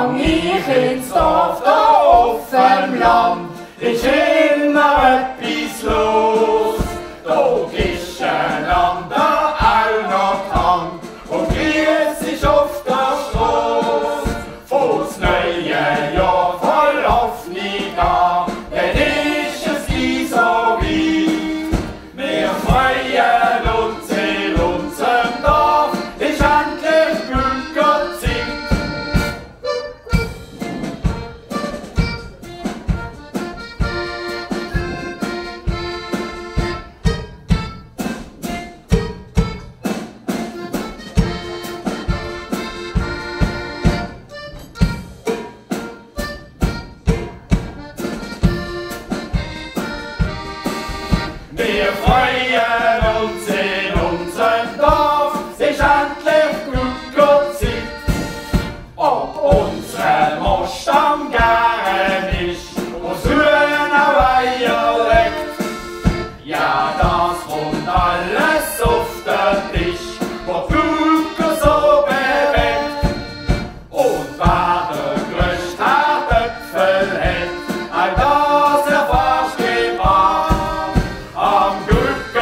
Gang ich ins Dorf, da auf dem Land, ist immer etwas los. Da gibt's einander auch noch die Hand und grüß sich auf der Straße. Vor's neue Jahr voll Hoffnung an, denn ist es nie so weit. Wir freuen uns in unserem Dorf, ist endlich Bürgerzeit. Wir freuen uns in unserem Dorf, ist endlich Bürgerzeit. Ob unsere Most am Gären ist, wo's Hühnerweiher legt, ja, das kommt alles auf den Tisch, wo die Bürger so bewegt. Und wer der größte Herdöpfel hat, all das erfahrst du am Glück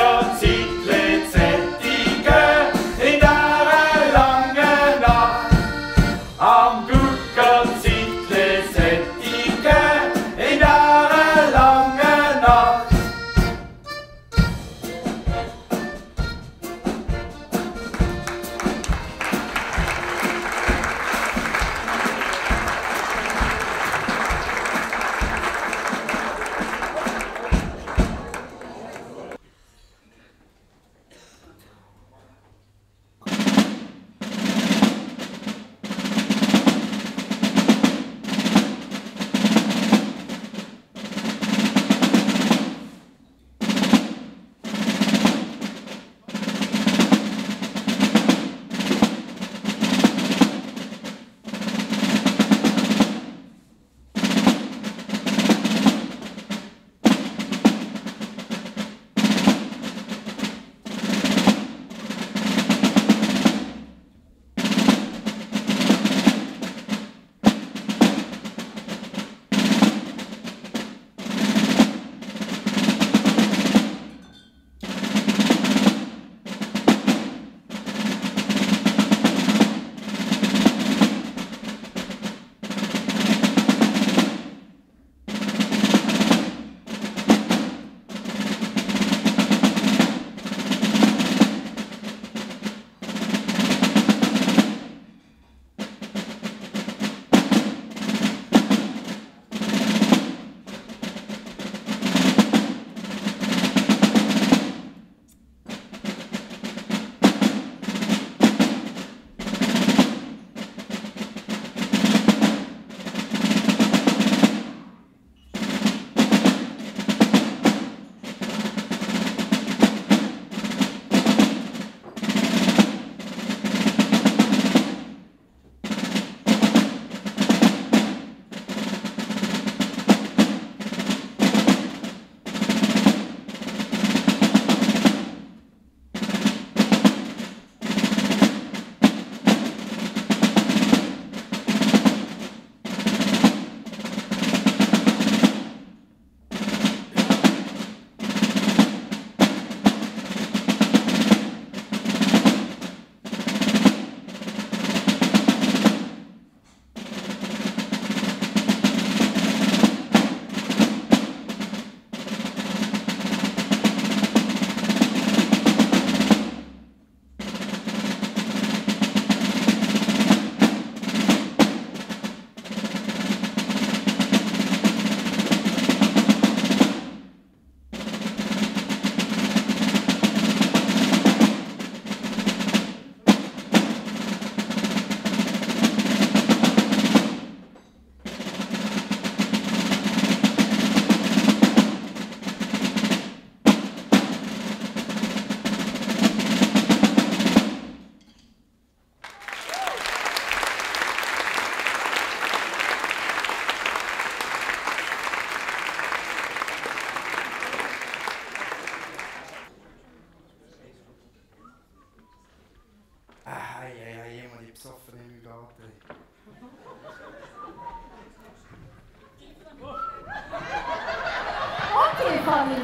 Stefanie.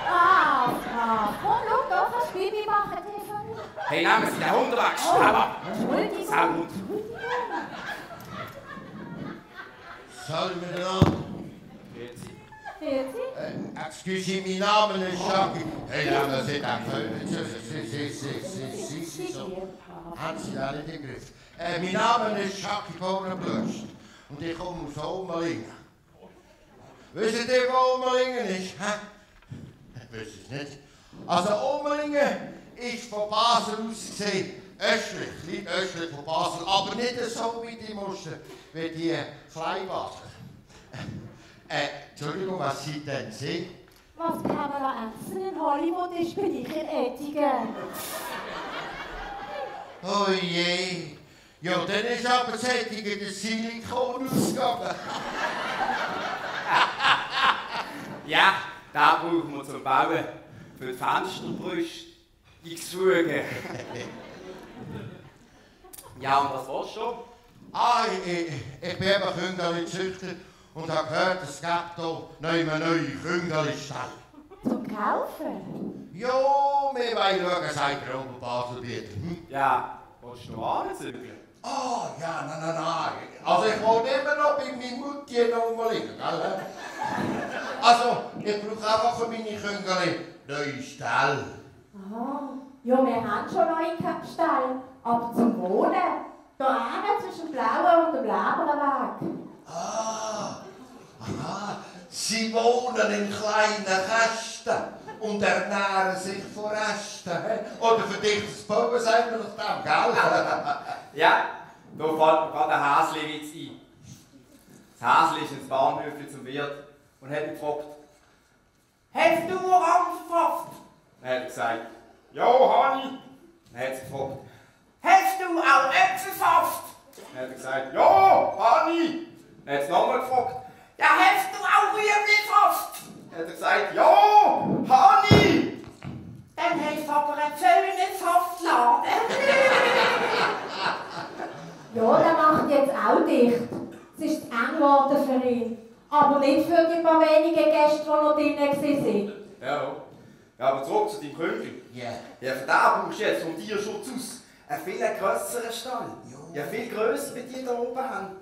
Ah, komm, schau, da kannst du Bibi machen, Stefanie. Hey, nehmen Sie den Hund weg, schneller! Entschuldigung. Sauhund. Salut miteinander. Grüezi. Excusez, mein Name ist Jacques. Hey, lassen Sie den Haben Sie das nicht im Griff? Mein Name ist Jacques Bogenblust und ich komme aus Omelingen. Wisst ihr, wo Omelingen ist? Ich weiß es nicht. Also Omelingen ist von Basel aus gesehen östlich, liegt östlich von Basel, aber nicht so wie die Muster, wie die Kleinbasel. Entschuldigung, was Sie denn sehen? Was Pamela Essen in Hollywood ist, bin ich in Ettigen. Oh je. Ja, dann ist aber das Ettigen der Silikon ausgegangen. Ja, da brauchen wir zum Bauen für die Fensterbrüste X-Fugen. Ja, und was willst du? Ich bin eben Küngelzüchter und habe gehört, es gibt hier neue Küngelstellen. Zum Kaufen? Ja, wir wollen schauen, sagt der Oberbaselbieter. Ja, willst du noch anzügeln? Ah, ja, nein. Also ich wohne immer noch bei meiner Mutti in Omelingen, gell? Also, ich brauche einfach für meine Küngel neue Stelle. Ah, ja, wir haben schon neue Stellen, aber zum Wohnen, da hinten zwischen dem Blauen und dem Leberweg. Aha, Sie wohnen in kleinen Kästen und ernähren sich von Resten. Oder verdichtes Bauen, sagen wir doch dem, gell? Ja, da fällt mir gerade ein Häsli-Witz ein. Das Häsli ist ins Bahnhöfli zum Wirt und hat ihn gefragt: Hast du Orangensaft? Dann hat er gesagt: Ja, Hani. Dann hat sie gefragt: Hast du auch Äpfelsaft? Dann hat er gesagt: Ja, Hani. Dann hat sie nochmal gefragt: Ja, hast du auch Rüebli-Saft? Dann hat er gesagt: Ja, Hani. Dann hast du aber einen schönen Saftladen. Ja, der macht jetzt auch dicht. Es ist zu eng geworden für ihn. Aber nicht für die paar wenigen Gäste, die noch drinnen waren. Ja, aber zurück zu deinem Küngel. Ja. Ja, für den brauchst du jetzt vom Tierschutz aus einen viel grösseren Stall. Ja, viel grösser, wie die da oben haben.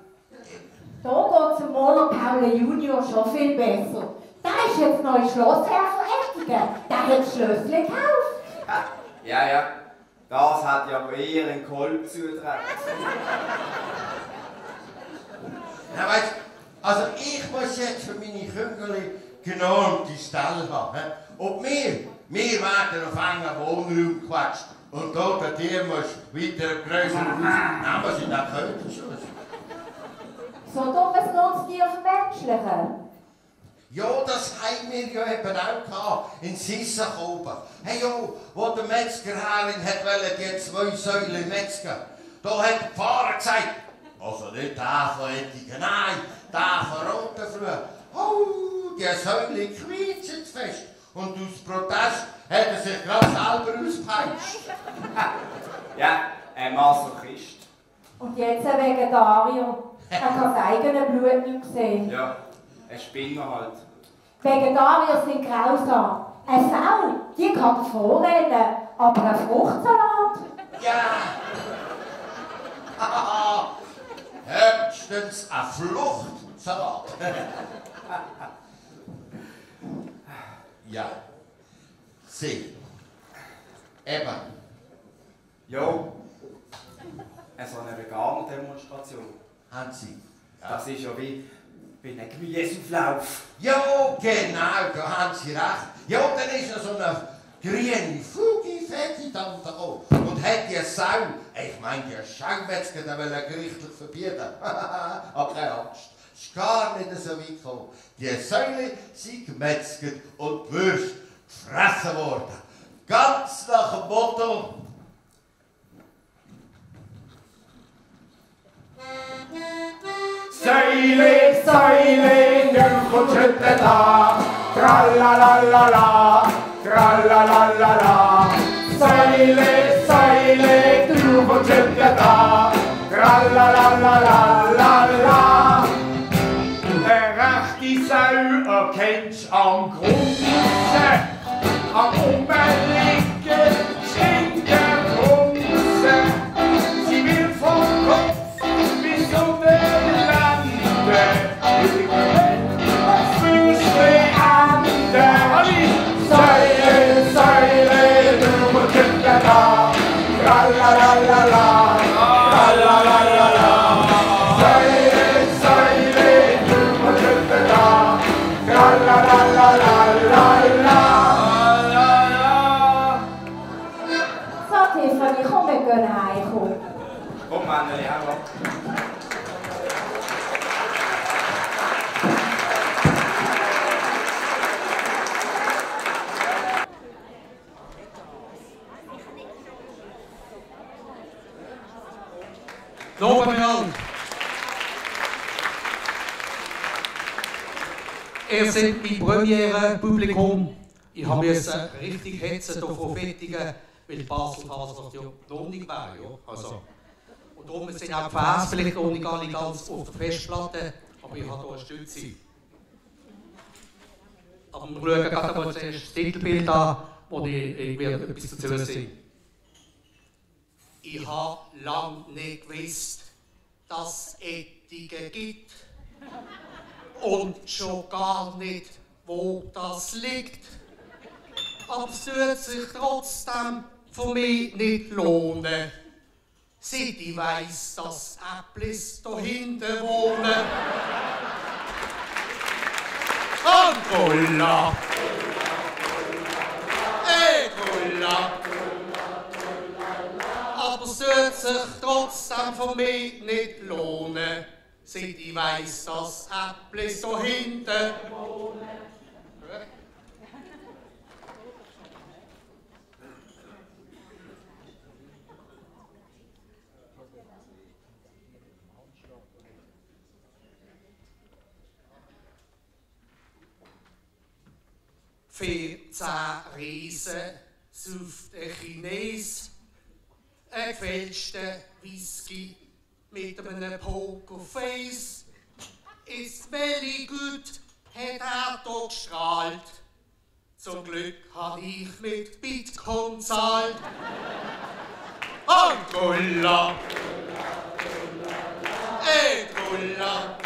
Da geht es dem Mono Paul Junior schon viel besser. Der ist jetzt neuer Schlossherr von Ettigen. Der hat das Schlössli gekauft. Ja. Das hat ja aber eher einen Kolb zugetragen. Ja, weißt, also ich muss jetzt für meine Küngel genau die Stelle haben. Und wir werden auf engen Wohnraum gequatscht. Und dort an dir musst du weiter grösser Haus. Nehmen wir sie dann Köderschuss. So tun wir es uns die vermenschlichen. Ja, das haben wir ja eben auch gehabt, in Sissach oben. Hey, jo, wo der Metzgerherrin wollte die 2 Säulen metzgen. Da hat der Pfarrer gesagt, also nicht der von Ettigen, nein, der von Rotenfrüh. Oh, die Säule quietscht fest. Und aus Protest hat er sich gerade selber ausgepeitscht. Ja, ein Masochist. Und jetzt wegen Dario. Er kann das eigene Blut nicht sehen. Ja, ein Spinner halt. Wegen Dario sind grausam. Eine Sau, die kann vorrennen, aber ein Fruchtsalat. Ja. Höchstens ein Fluchtsalat. Ja. Sie. Eben. Jo. So eine Veganer-Demonstration. Haben Sie. Das ist ja wie ein Gemüseauflauf. Ja, genau, da haben Sie recht. Ja, dann ist ja so eine grüne Fugi-Fette da oben. Und hat die Sau, ich meine, die Schaumetzger, die will er gerichtlich verbieten. Aber keine Angst, es ist gar nicht so weit gekommen. Die Säule sind gemetzget und die Würste gefressen worden. Ganz nach dem Motto: Säule, Säule, Jungfrau da, tralalala, tralalala. Säule, Säule, du von da, tralalala. rechte Sau erkennst am Grundmusse, am Umliegen stinken Grunze. Sie will vom Kopf bis unter die Lande, auf Füße Ande. Säule, Säule, du Kinder da, tralalala, tralalala. Säule, Säule, du Kinder da, tralalala. So, Tiffany, komm, wir gehen heim. Komm, Männchen, hallo. Loben wir an. Ihr seid mein Premiere-Publikum. Ich musste richtig hetzen hier von Fettigen, weil Basel ja noch nicht wäre. Ja? Also, und darum sind auch die Fans vielleicht noch nicht alle ganz auf der Festplatte, aber ich habe hier eine Stütze. Aber wir schauen gerade mal zuerst das Titelbild an, wo ich etwas dazu sehe. Ich habe lange nicht gewusst, dass es Ettigen gibt. Und schon gar nicht, wo das liegt. Aber es tut sich trotzdem für mich nicht lohnen. Seit ich weiss, dass Äpplis da hinten wohnen. Angola! Egola! Aber es tut sich trotzdem für mich nicht lohnen. Seit ich weiss, dass Äpplis da hinten wohnen. Für 10 Riesen sauft ein Chines einen gefälschten Whisky mit einem Pokerface. Ist very good, hat er hier gestrahlt. Zum Glück habe ich mit Bitcoin zahlt. Angola! Egola!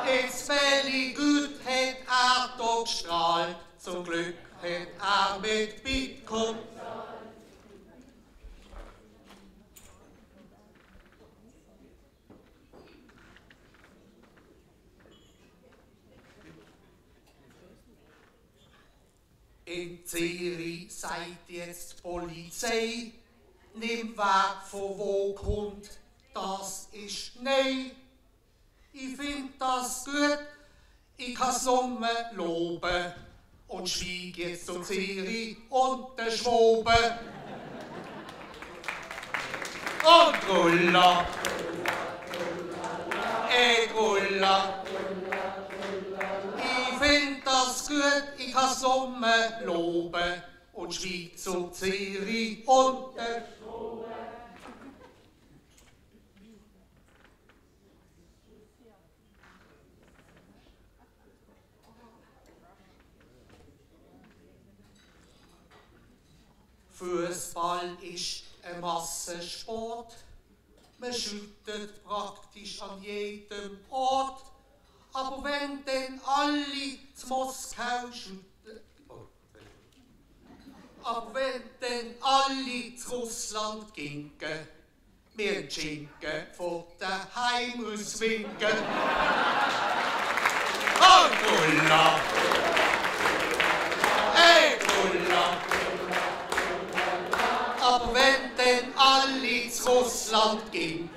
It's very good, hat er hier gestrahlt. Zum Glück hat er mit Bitcoin. In Zürich sagt jetzt die Polizei, nimm weg von wo kommt, das ist nein. Ich find das gut, ich kann Summe loben und schweig jetzt zu Zürich und den Schwoben. Angola, Egola. Ich find das gut, ich kann Summe loben und schweig zu Zürich und den Schwoben. Fußball ist ein Massensport. Man schüttet praktisch an jedem Ort. Aber wenn denn alle zu Moskau schütten, aber wenn denn alle zu Russland gingen, wir den Schinken von daheim aus winken. Angola! Egola! Aber wenn denn alle zu Russland gingen,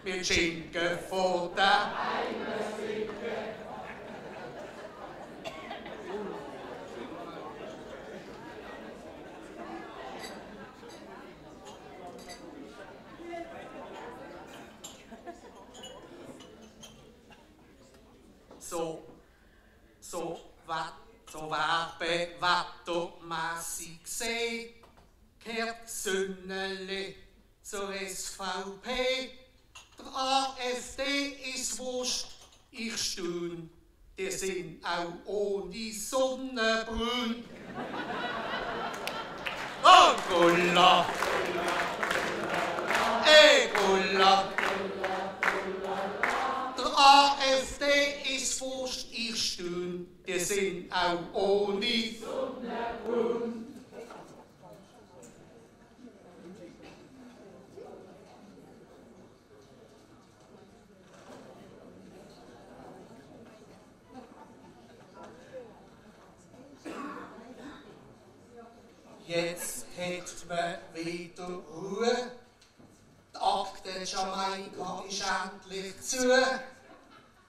wir den Schinken von daheim aus winken. So wettermässig gesehen, kehrt Sünneli zur SVP. Der AfD ist wurscht, ich stün, die sind auch ohne Sonne brün. Gulla, Gulla. Der AfD ist wurscht, ich stün, die sind auch ohne Sonne brün. Jetzt hat man wieder Ruhe. Die Akte Jamaika ist endlich zu.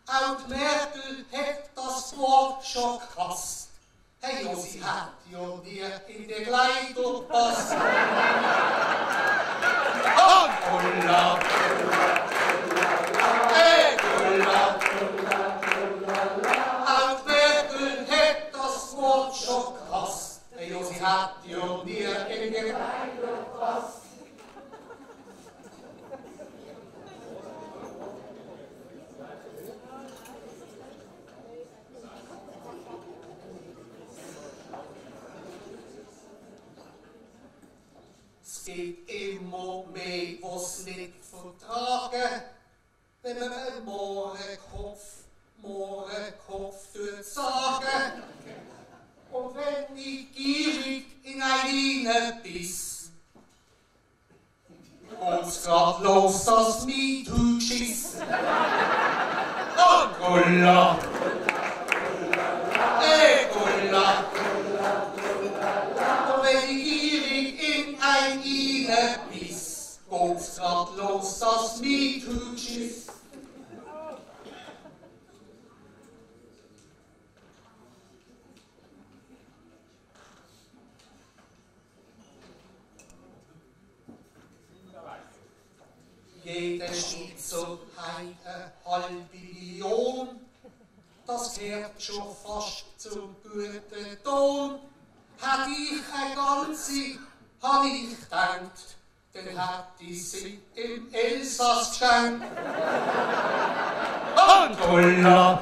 Auch die Merkel hat das Wort schon gehasst. Hey, ja, sie hat ja nie in die Kleider gepasst. Gulla, Gulla. Auch die Merkel hat das Wort schon gehasst. Ja, sie hat ja nie in die Kleider gepasst. Es gibt immer mehr, was nicht vertragen, wenn man einen Mohrenkopf sagen. Und wenn ich gierig in einen biss, geht's grad los, dass mich schiss. Gulla, Gulla. Und wenn ich gierig in einen biss, geht's grad los, dass mich schiss. Jeder Schnitzel hat eine halbe Million, das gehört schon fast zum guten Ton. Hätte ich eine ganze, hab ich gedacht, dann hätte ich sie im Elsass geschenkt. Gulla, Gulla.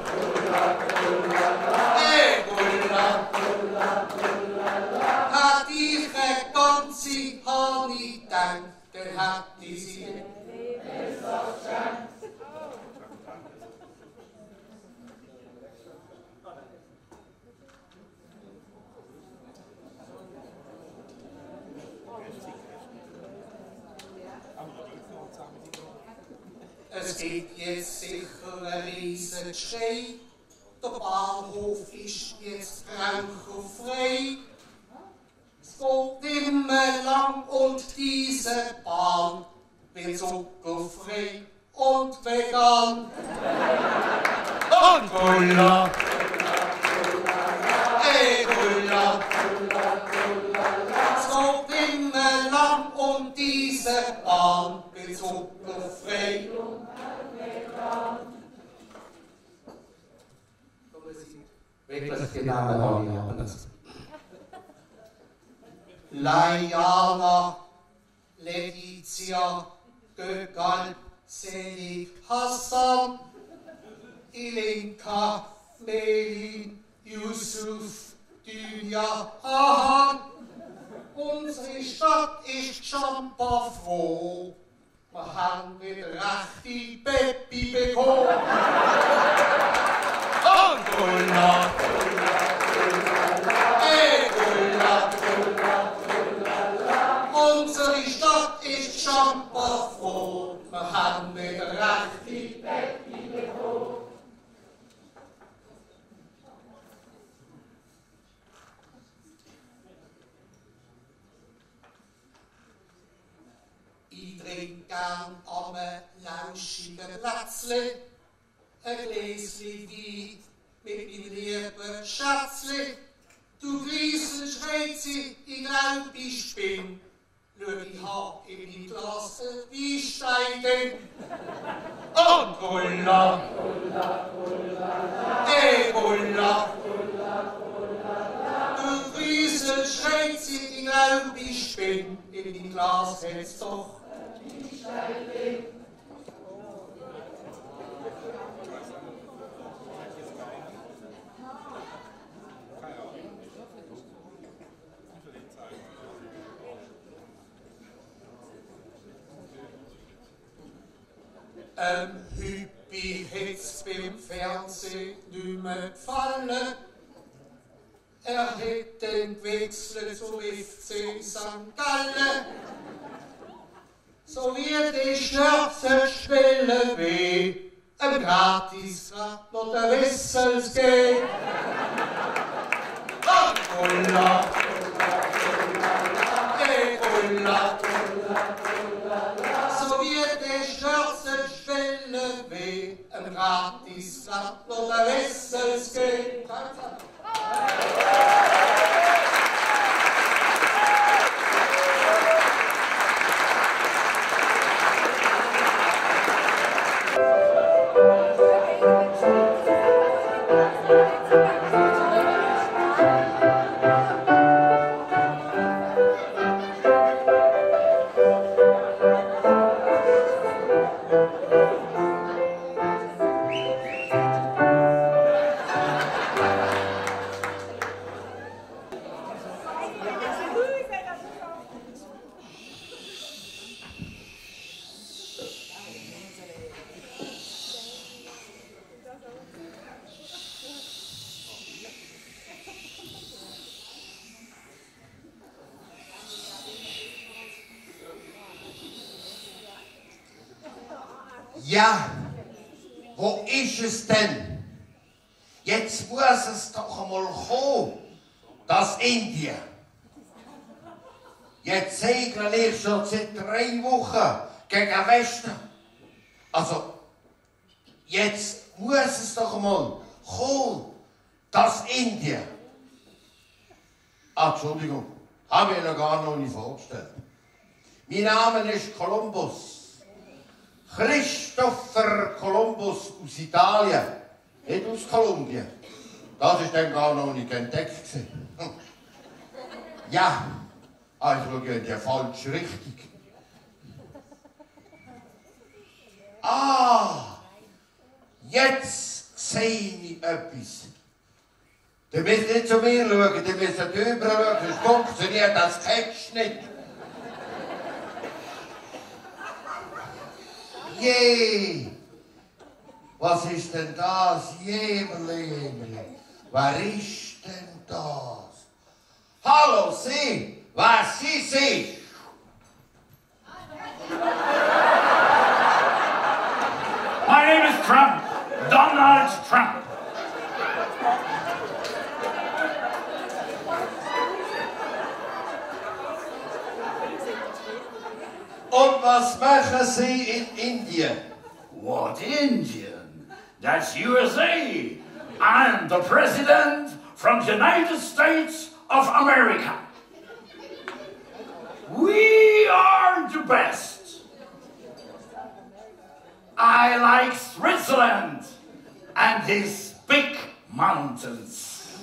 Hätte ich eine ganze, hab ich gedacht, dann hätte ich sie im Elsass geschenkt. Es gibt jetzt sicher einen riesen Schrei. Der Bahnhof ist jetzt raucherfrei. Es geht immer lang und diese Bahn wird zuckerfrei und vegan. Gulla, Gulla. Es geht immer lang und diese Bahn wird zuckerfrei. Wirklich genau alle anders. Lajana, Letizia, Gökalp, Selik, Hassan, Ilinka, Melin, Yusuf, Dünja, Hahan. Unsere Stadt ist schon froh. Wir haben wieder rechte Peppi bekommen. Gulla, Gulla. Unsere Stadt ist schon froh. Wir haben wieder rechte Peppi bekommen. Ich trinke gern am lauschigen Plätzle ein Gläschen Wein mit meinem lieben Schätzle. Du Griesel, schreit sie, ich glaub, ich bin. Schau, ich hab in mein Glas ein Weinstein. Gulla, Gulla. Du Griesel, schreit sie, ich glaub, ich bin. In mein Glas hat's doch ein Weinstein. Hüppi hätt's beim Fernsehen nicht mehr gefallen. Er hätte den Wechsel zum FC St. Gallen. So wie die Schnörzenschwelle weh, Gratisrat noch der Wessels geht. Ulla, so wie die Schnörzenschwelle weh, Gratisrat noch der Wessels geht. Ja, wo ist es denn? Jetzt muss es doch einmal kommen, das Indien. Jetzt segeln wir schon seit 3 Wochen gegen Westen. Also, jetzt muss es doch einmal kommen, das Indien. Ah, Entschuldigung, habe ich noch nicht vorgestellt. Mein Name ist Kolumbus. Christopher Columbus aus Italien, nicht aus Kolumbien. Das ist dann gar noch nicht entdeckt. Ja, ich schaue in die falsche Richtung. Jetzt sehe ich etwas. Ihr müsst nicht zu mir schauen, ihr müsst drüber schauen, sonst funktioniert das Catch nicht. Je! Was ist denn das? Jemmerli. Wer ist denn das? Hallo, Sie! Wer sind Sie? My name is Trump. Donald Trump. Und was machen Sie in Indien? What Indian? That's USA. I'm the president from the United States of America. We are the best. I like Switzerland and his big mountains.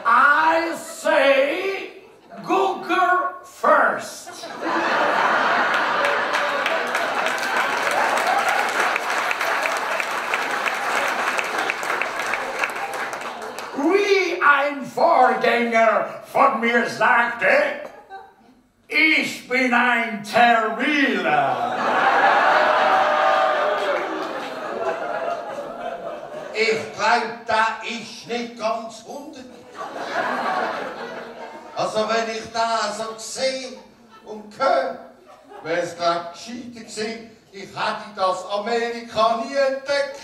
I say Google first. Wie ein Vorgänger von mir sagte, ich bin ein Terriler. Ich glaube, da ist nicht ganz 100. Also wenn ich da so sehe und höre, wäre es glaube ich gescheiter gewesen, ich hätte das Amerika nie entdeckt.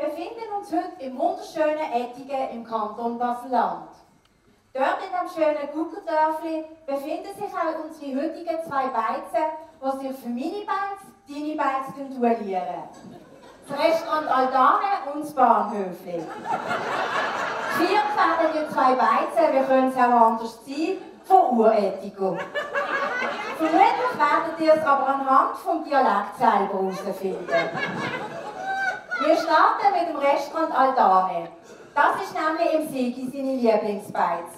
befinden uns heute im wunderschönen Ettigen im Kanton Basel-Land. Dort in dem schönen Guckerdörfli befinden sich auch unsere heutigen 2 Beizen, die sich für meine Beiz, deine Beiz duellieren. Das Restaurant Altane und das Bahnhöfli. Geführt werden die 2 Beizen, wie könnte es auch anders sein, von Urettigo. Vermutlich werdet ihr es aber anhand vom Dialekt selber herausfinden. Wir starten mit dem Restaurant Altane. Das ist nämlich im Sigi seine Lieblingsbeiz.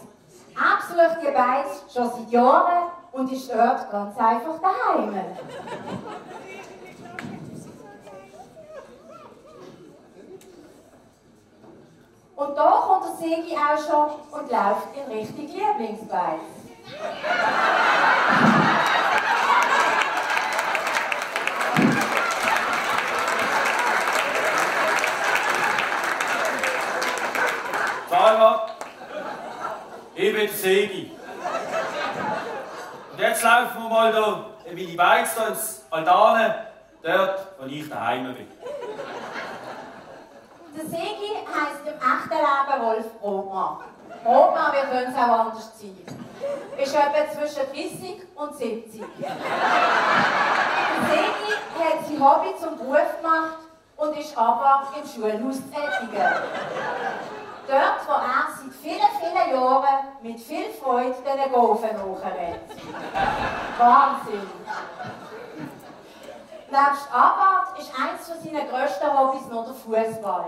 Er besucht die Beiz schon seit Jahren und ist dort ganz einfach daheim. Und da kommt der Sigi auch schon und läuft in Richtung Lieblingsbeiz. Salva, ich bin der Segi. Und jetzt laufen wir mal da in meine Beiz ins Altane, dort, wo ich daheim bin. Der Segi heisst im echten Leben Wolf Brotmann. Brotmann, wir können es auch anders sein. Ist etwa zwischen 30 und 70. Der Segi hat sein Hobby zum Beruf gemacht und ist aber im Schulhaus tätig. Dort, wo er seit vielen Jahren mit viel Freude den Golfen nachrennt. Wahnsinn! Nebst Arbeit ist eines von seinen grössten Hobbys noch der Fußball.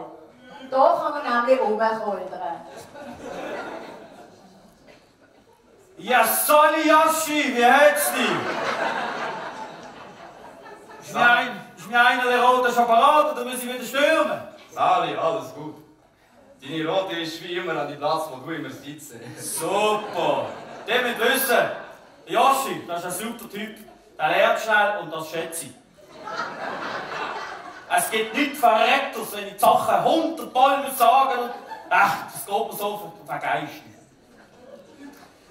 Da kann man nämlich rumkoldern. Ja, Sali Yoshi, wie geht's dir? Ist mir einer der roten Schokolade, oder muss ich wieder stürmen? Sali, alles gut. Deine Rote ist wie immer an dem Platz, wo du immer sitzt. Super! Der müsst wissen, Yoshi, das ist ein super Typ. Der lernt schnell und das schätze ich. Es gibt nichts Verrecktes, wenn ich die Sachen 100-mal sagen und das geht mir so vergeisten.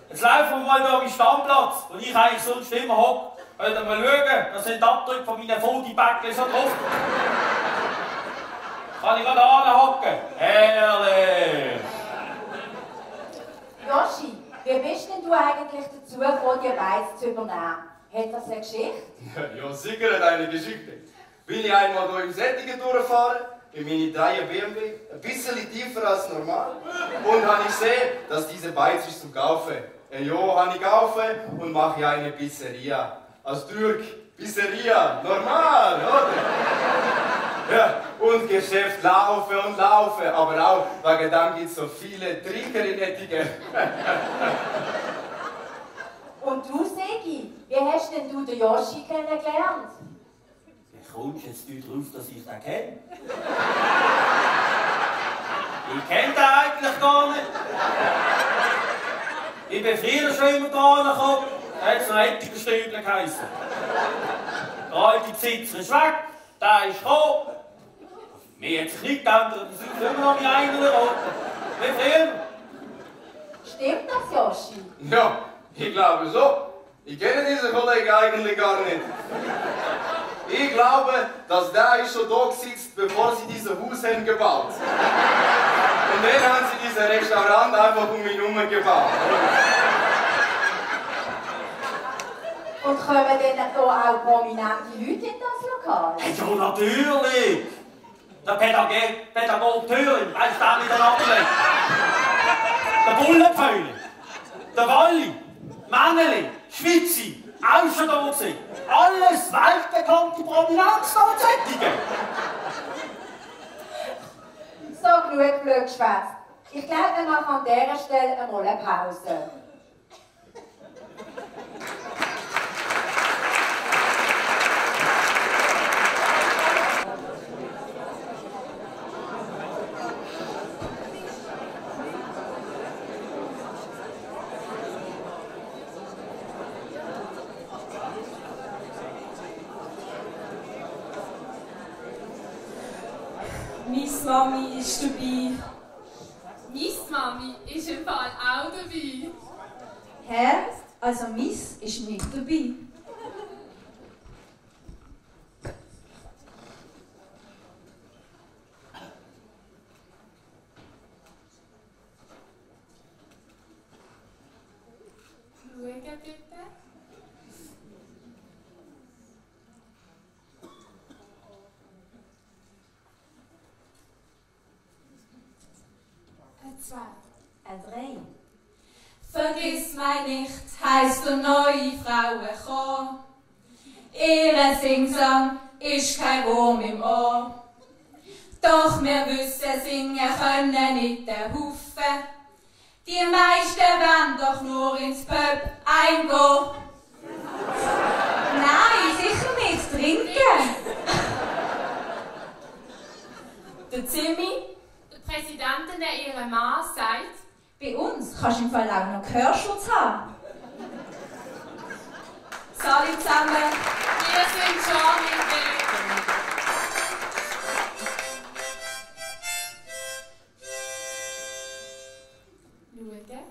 Jetzt laufen wir mal hier auf den Stammplatz, wo ich eigentlich sonst immer hocke. Wollt ihr mal schauen, da sind die Abdrücke von meinen Foodie-Bäckchen schon drauf. Kann ich gerade anhocken? Herrlich! Yoshi, wie bist denn du eigentlich dazu gekommen, die Beiz zu übernehmen? Hat das eine Geschichte? Ja, sicher hat eine Geschichte. Bin ich einmal hier im Sättigen durchgefahren, in meine 3 BMW, ein bisschen tiefer als normal. Und habe ich gesehen, dass diese Beiz ist zum Kaufen. Ja, habe ich gekauft und mache eine Pizzeria. Als Türk, Pizzeria, normal, oder? Ja, und Geschäft laufen und laufen, aber auch wegen dem gibt es so viele Trinker in Ettigen. Und du, Segi, wie hast denn du den Yoshi kennengelernt? Wie kommst du jetzt nicht drauf, dass ich den kenne? Ich kenne den eigentlich gar nicht. Ich bin früher schon immer da gekommen, da hat es noch Ettigenstübler geheissen. Der alte Besitzer ist weg, der ist gekommen. Mir hat sich nichts geändert, wir sind immer noch mit einer Rote. Wie früher. Stimmt das, Yoshi? Ja, ich glaube so. Ich kenne diesen Kollegen eigentlich gar nicht. Ich glaube, dass der schon da sitzt, bevor sie dieses Haus haben gebaut. Und dann haben sie dieses Restaurant einfach um ihn herum gebaut. Und kommen denn hier auch prominente Leute in das Lokal? Ja, natürlich! Der Pädagoge Thüring, weißt du, der mit der Nadel? Der Bullenpfeile, der Walli, Männeli, Schwitzi, auch schon da gewesen. Alles weltbekannte Prominenz da in Sättigen. So, genug blöd geschwätzt. Ich glaube, wir machen an dieser Stelle einmal eine Pause. Miss Mami ist dabei. Miss Mami ist im Fall auch dabei. Hä? Also Miss ist nicht dabei. bitte. Ein 2. Ein 3. Vergiss mein nicht, heisst der neue Frauenchor. Ihre Singsang ist kein Wurm im Ohr. Doch wir wissen, singen können nicht der Haufen. Die meisten wollen doch nur ins Pub eingehen. Nein, sicher nicht trinken. Der Zimmi, Der Präsidentin, der ihren Mann sagt, bei uns kannst du im Fall auch noch Gehörschutz haben. Salut zusammen. wir sind schon im Weg. Schauen.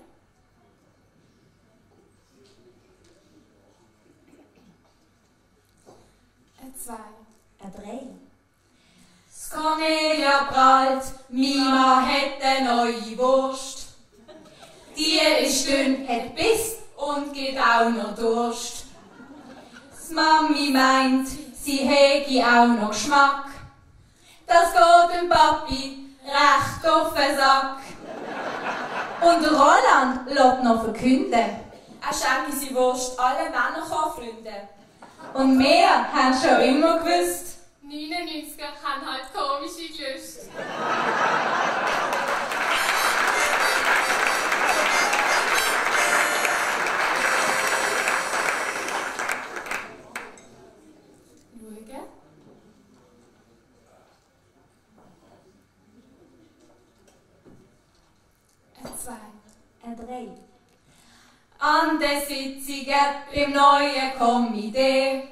Ein 2. Ein 3. Das Cornelia prallt, Mima hat eine neue Wurst. Die ist dünn, hat Biss und geht auch noch Durst. Das Mami meint, sie hege auch noch Geschmack. Das geht dem Papi recht auf den Sack. Und der Roland lässt noch verkünden, er schenke seine Wurst allen Männerchorfreunden. Und wir haben schon immer gewusst, 99er haben halt komische Gelüste. Schauen. Ein 2. Ein 3. an den Sitzungen beim neuen Komitee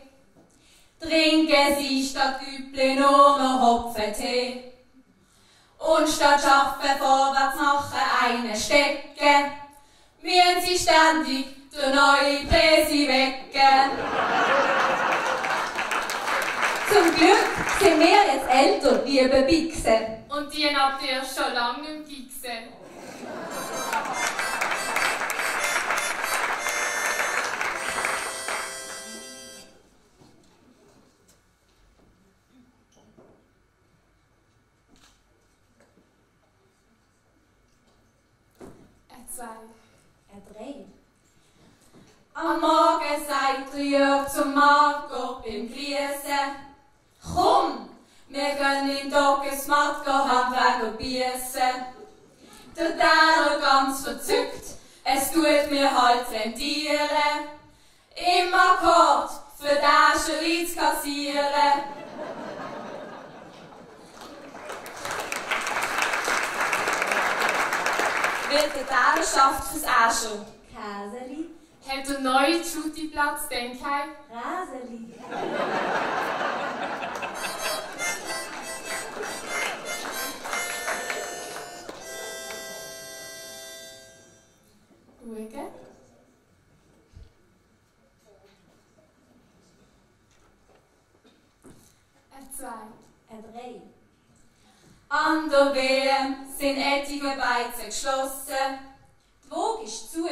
trinken sie statt Üble nur noch Hopfentee. Und statt Schaffen vorwärts machen einen stecken, müssen sie ständig den neuen Präsi wecken. Zum Glück sind wir jetzt älter, liebe Bixen. Und die habt ihr schon lange nicht mehr gesehen. Ein 3. Am Morgen sagt der Jörg zum Marco beim Griessen: Komm, wir gehen in Dockes Matt Handwerk biessen. Der Täler ganz verzückt, es tut mir halt rentieren, im Akkord für Täscheli zu kassieren. Wird der Täler schafft fürs Äschel. Käseli. Habt ihr neuen Shootingplatz, denke ich? Raseli. Schauen. Ein 2. Ein 3. An der WM sind etliche Beizen geschlossen. Die Woge ist zu,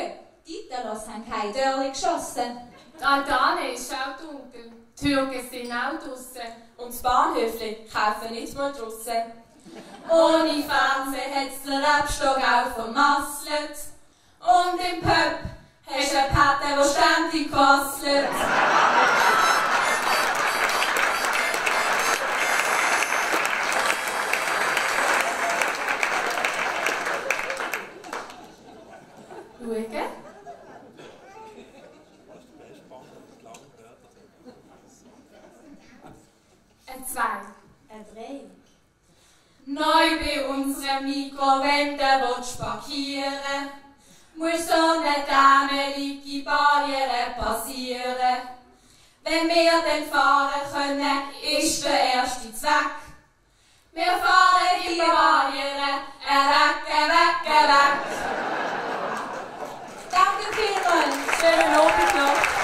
die Italos haben keine Dörli geschossen. Die Altane ist auch dunkel, die Türken sind auch draussen. Und das Bahnhöfli kaufen nicht mal draussen. Ohne Fernsehen hat's den Rebstock auch vermasselt. Und im Pub hast du einen Paten, der ständig quasselt. Schauen. Ein 2. Ein 3. Neu bei unserer Mikrowende willst du parkieren, muss so eine dämmerliche Barriere passieren. Wenn wir dann fahren können, ist der erste Zweck. Wir fahren die Barriere weg. Danke vielmals, schönen Abend noch.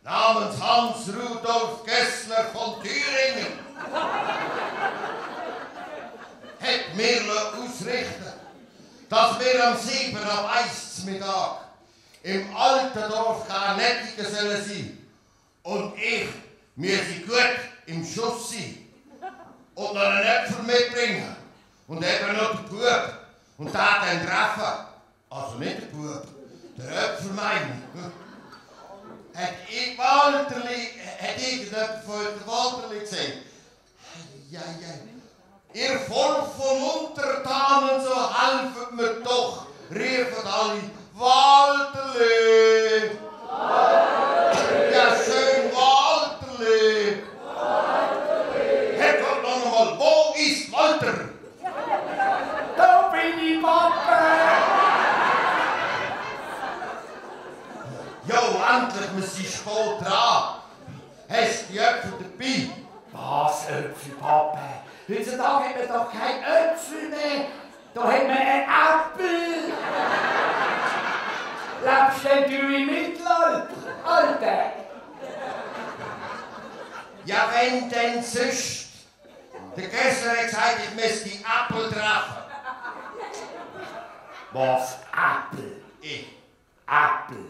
namens Hans Rudolf Gessler von Thüringen hat mir ausrichten, dass wir am 7. am 1. Mittag im alten Dorf Karnettigen sollen sein. Und wir sind gut im Schuss sein. Und noch einen Äpfel mitbringen. Und eben noch den Bub. Und den dann treffen. Also nicht der Bub, der Äpfel meine ich. Hat irgendjemand von der Walterli gesehen? Ja. Ihr Volk von Untertanen, so helfen mir doch, riefen alle Walterli. Walterli. Ja, schön Walterli. Walterli. Herr Gott, noch einmal, wo ist Walter? Da bin ich, Papa. Jo, endlich, wir sind spät dran. Hast du die Äpfel dabei? Was, Äpfel, Papa? Heutzutage hat man doch kein Äpfel mehr. Da hat man einen Apfel. Lebst denn du im Mittelalter, Alter? Ja, wenn denn sonst. Der Gessler hat gesagt, ich müsste die Apfel treffen. Was? Apfel? Apfel?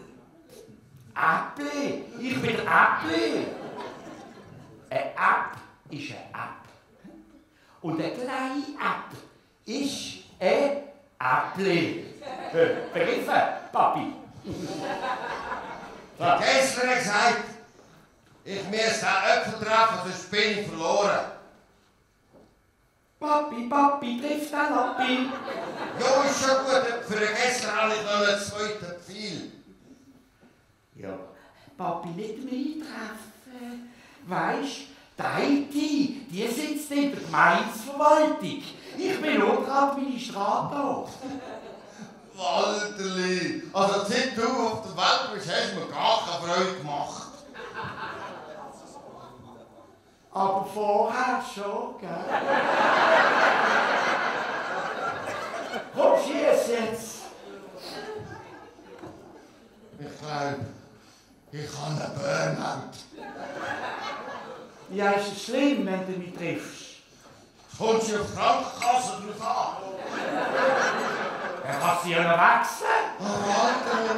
Apfel? Ich bin Apfel. Ein App ist ein App. Und ein kleiner App ist ein Apfel. Begriffen, Papi? Der Gessler hat gesagt, ich müsste einen Äpfel treffen, sonst bin ich verloren. Papi, trifft den Lappi. Ja, ist schon gut, für den Gessler habe ich noch einen zweiten Pfeil. Ja, Papi, nicht mehr treffen. Weisst, die Heidi, die sitzt in der Gemeindeverwaltung. Ich bin nur der Administrator. Walterli, also seit du auf der Welt bist, hast du mir gar keine Freude gemacht. Aber vorher schon, gell? Komm, schieß jetzt! Ich glaube, ich habe einen Burnout. Ja, ist es schlimm, wenn du mich triffst? Kommst du auf die Krankenkasse drauf an? Er kann sie ja noch wechseln. Oh, Walterli,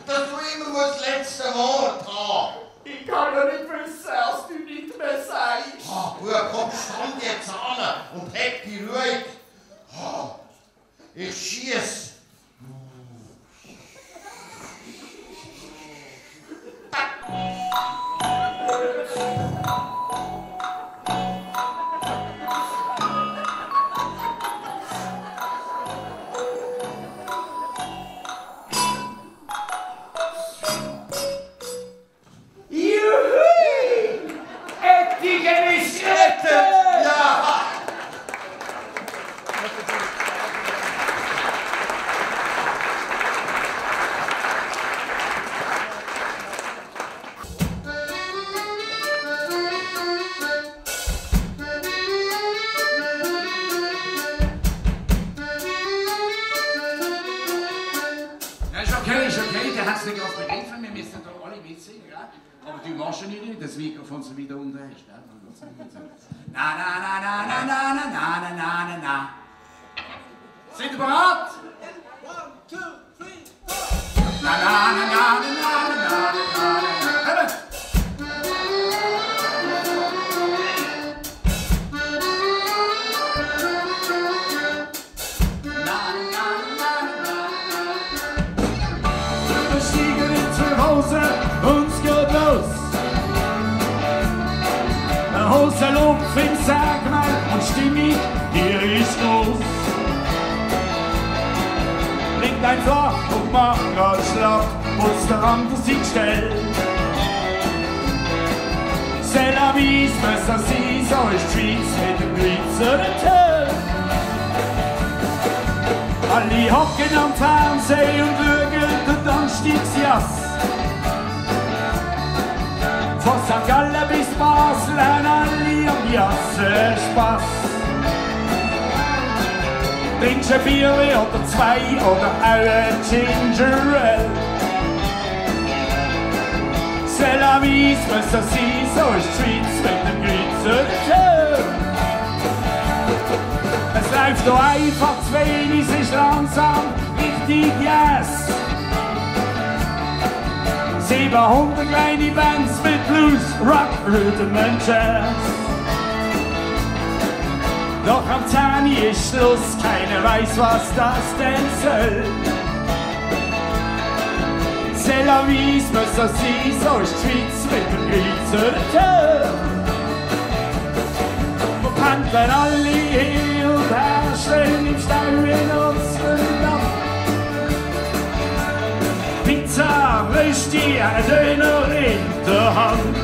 dass du immer das letzte Wort hast. Ich kann ja nicht wissen, als du nicht mehr sagst. Ah, Bub, komm, stand jetzt an und heb die ruhig. Ah, ich schieß. Das Mikrofon so wieder unten ist. Na, na, na, na, na, na, na, na, na, na, na, na. Seid ihr bereit? 1, 2, 3, 4. Na, na, na, na, na, na, na, na, na, na. Wir stiegen in zu Hause, uns geht los. Hosenlupf im Segment und stimmig, hier ist groß. Bringt ein Flach und macht grad schlapp, uns der andere sich stellt. C'est la vie, besser sie, so ist Streets mit dem Blitzer Hotel. Alle hocken am Fernsehen und schauen den Anstiegsjass. Von St. Gallen bis Basel haben alle am Jassen Spass. Trinkst ein Bier oder zwei oder auch ein Ginger Ale. C'est la vie, mais ça si, so ist die Schweiz mit dem Grützer schön. Es läuft doch einfach zu wenig, es ist langsam richtig yes. 700 kleine Bands mit Blues, Rock, Rhythm and Jazz. Doch am 10 ist Schluss, keiner weiß, was das denn soll. C'est la vie, mais ça si, so ist die Schweiz mit dem Grützer schön. Wir pendeln alle hin und her, stehen im Stau in unserem Land. Pizza, Würstchen, ein Döner in der Hand.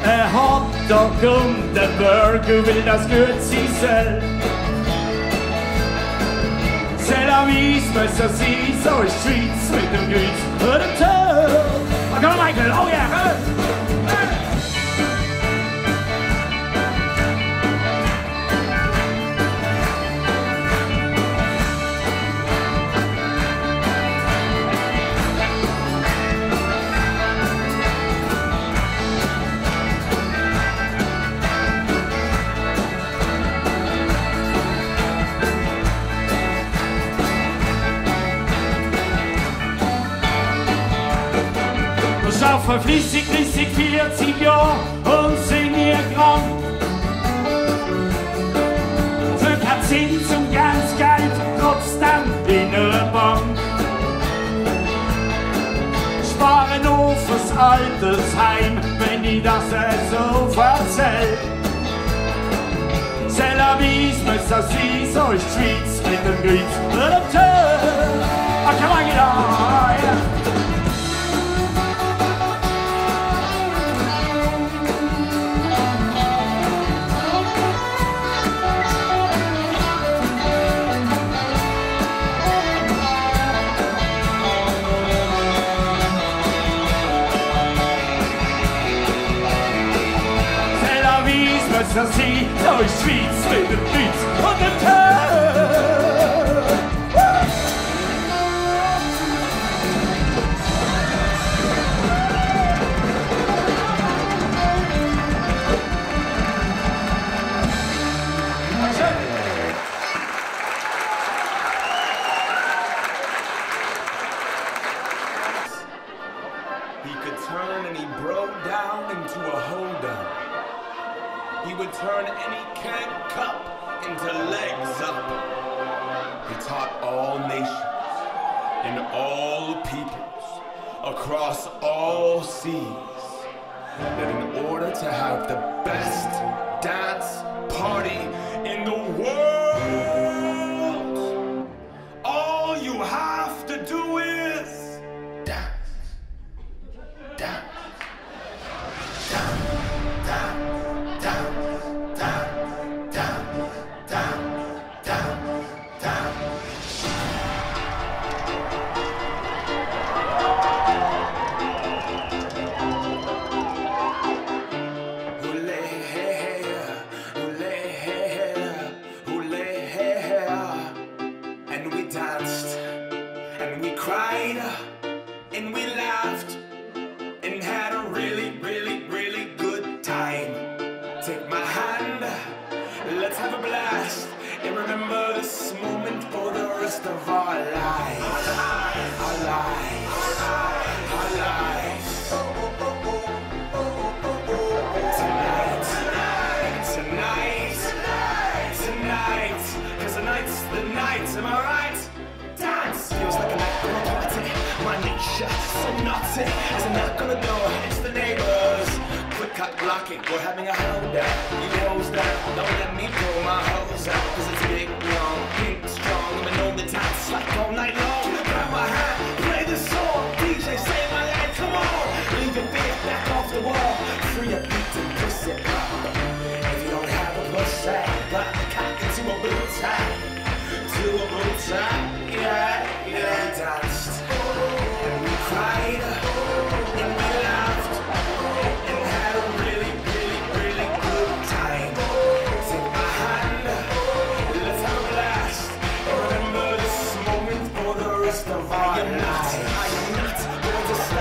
Ein Hotdog und ein Burger will das gut sein soll. C'est la vie, mais ça si, so ist die Schweiz mit dem Grütz und dem Töl. Komm, Michael, oh yeah, komm! Ich arbeite flüssig, 40 Jahre und sind nie krank. Für keinen Zins und ganz Geld, trotzdem in einer Bank. Sparen auf fürs Altersheim, wenn ich das so erzähl. C'est la vie, mais ça si, so ist die Schweiz mit dem Grütz und dem Töl. Ah, komm mal, yeah. Ça si, so ist die Schweiz mit dem Grütz und dem Töl. He could turn and he broke down into a holder. He would turn any keg cup into legs up. He taught all nations and all peoples across all seas that in order to have the best dance party in the world, all you have to do is dance. Dance. And we laughed and had a really, really, really good time. Take my hand, let's have a blast and remember this moment for the rest of our lives. Our lives. Our lives. Tonight. Tonight. Tonight. 'Cause tonight's the night, am I right? Dance feels like a night for a party. My nature so naughty. As I knock on the door, it's the neighbors. Quick cut blocking, we're having a hold down. You hose down, don't let me pull my hose out. 'Cause it's big, long, pink, strong. Even though the time's like all night long. Grab my hat, play the song. DJ, say my name, come on. Leave your feet back off the wall. Free a beat and push it up. If you don't have a pussy, put the cock into a boot tie. To a boot tie, yeah, yeah. We danced, and we cried, and we laughed, and had a really, really, really good time. Take my hand, let's have a blast, and remember this moment for the rest of our lives. I am not going to stop.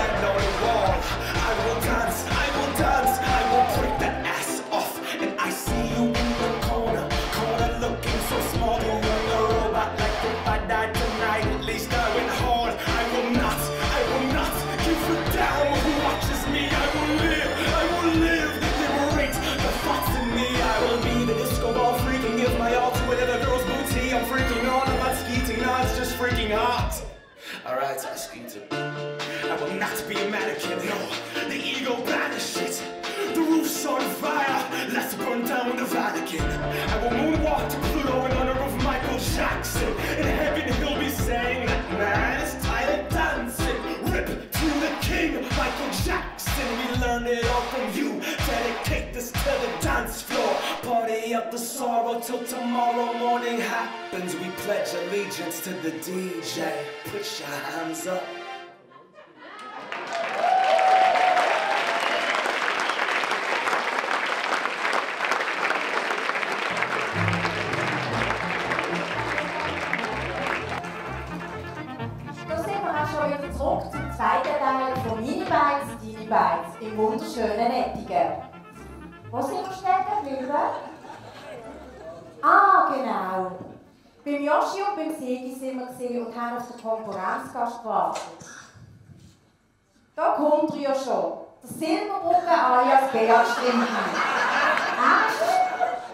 Alright, I Skeeter. I will not be a mannequin, no. The ego banish it. The roof's on fire, let's burn down the Vatican. I will moonwalk to Pluto in honor of Michael Jackson. In heaven he'll be saying that man is tired of dancing. Rip to the king, Michael Jackson. We learned it all from you. Dedicate this to the dance floor. Party up the sorrow till tomorrow morning happens. We pledge allegiance to the DJ. Put your hands up. Zurück zum zweiten Teil von Mini Bites, Deine Bites im wunderschönen Ettigen. Wo sind wir stecken geblieben? Ah, genau. Beim Joshi und beim Sigi sind wir gesehen und haben auf den Konkurrenzgast gewartet. Da kommt er ja schon. Der Silberbrücke alias Beat Strimki.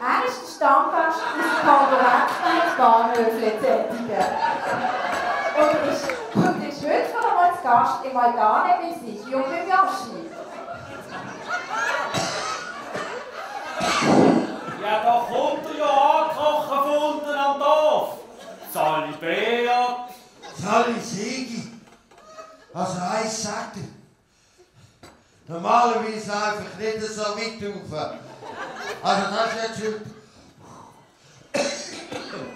Er ist der Stammgast aus dem Konkurrenzgemeinde Bahnhöfle zu Ettigen. Und ist heute von einmal als Gast im Altane bei Sigi und beim Joshi. Ja, da kommt er ja angekrochen von unten am Dorf. Sali Beat. Sali Sigi. Also eins sagt er. Normalerweise einfach nicht so weit rauf. Also das ist jetzt heute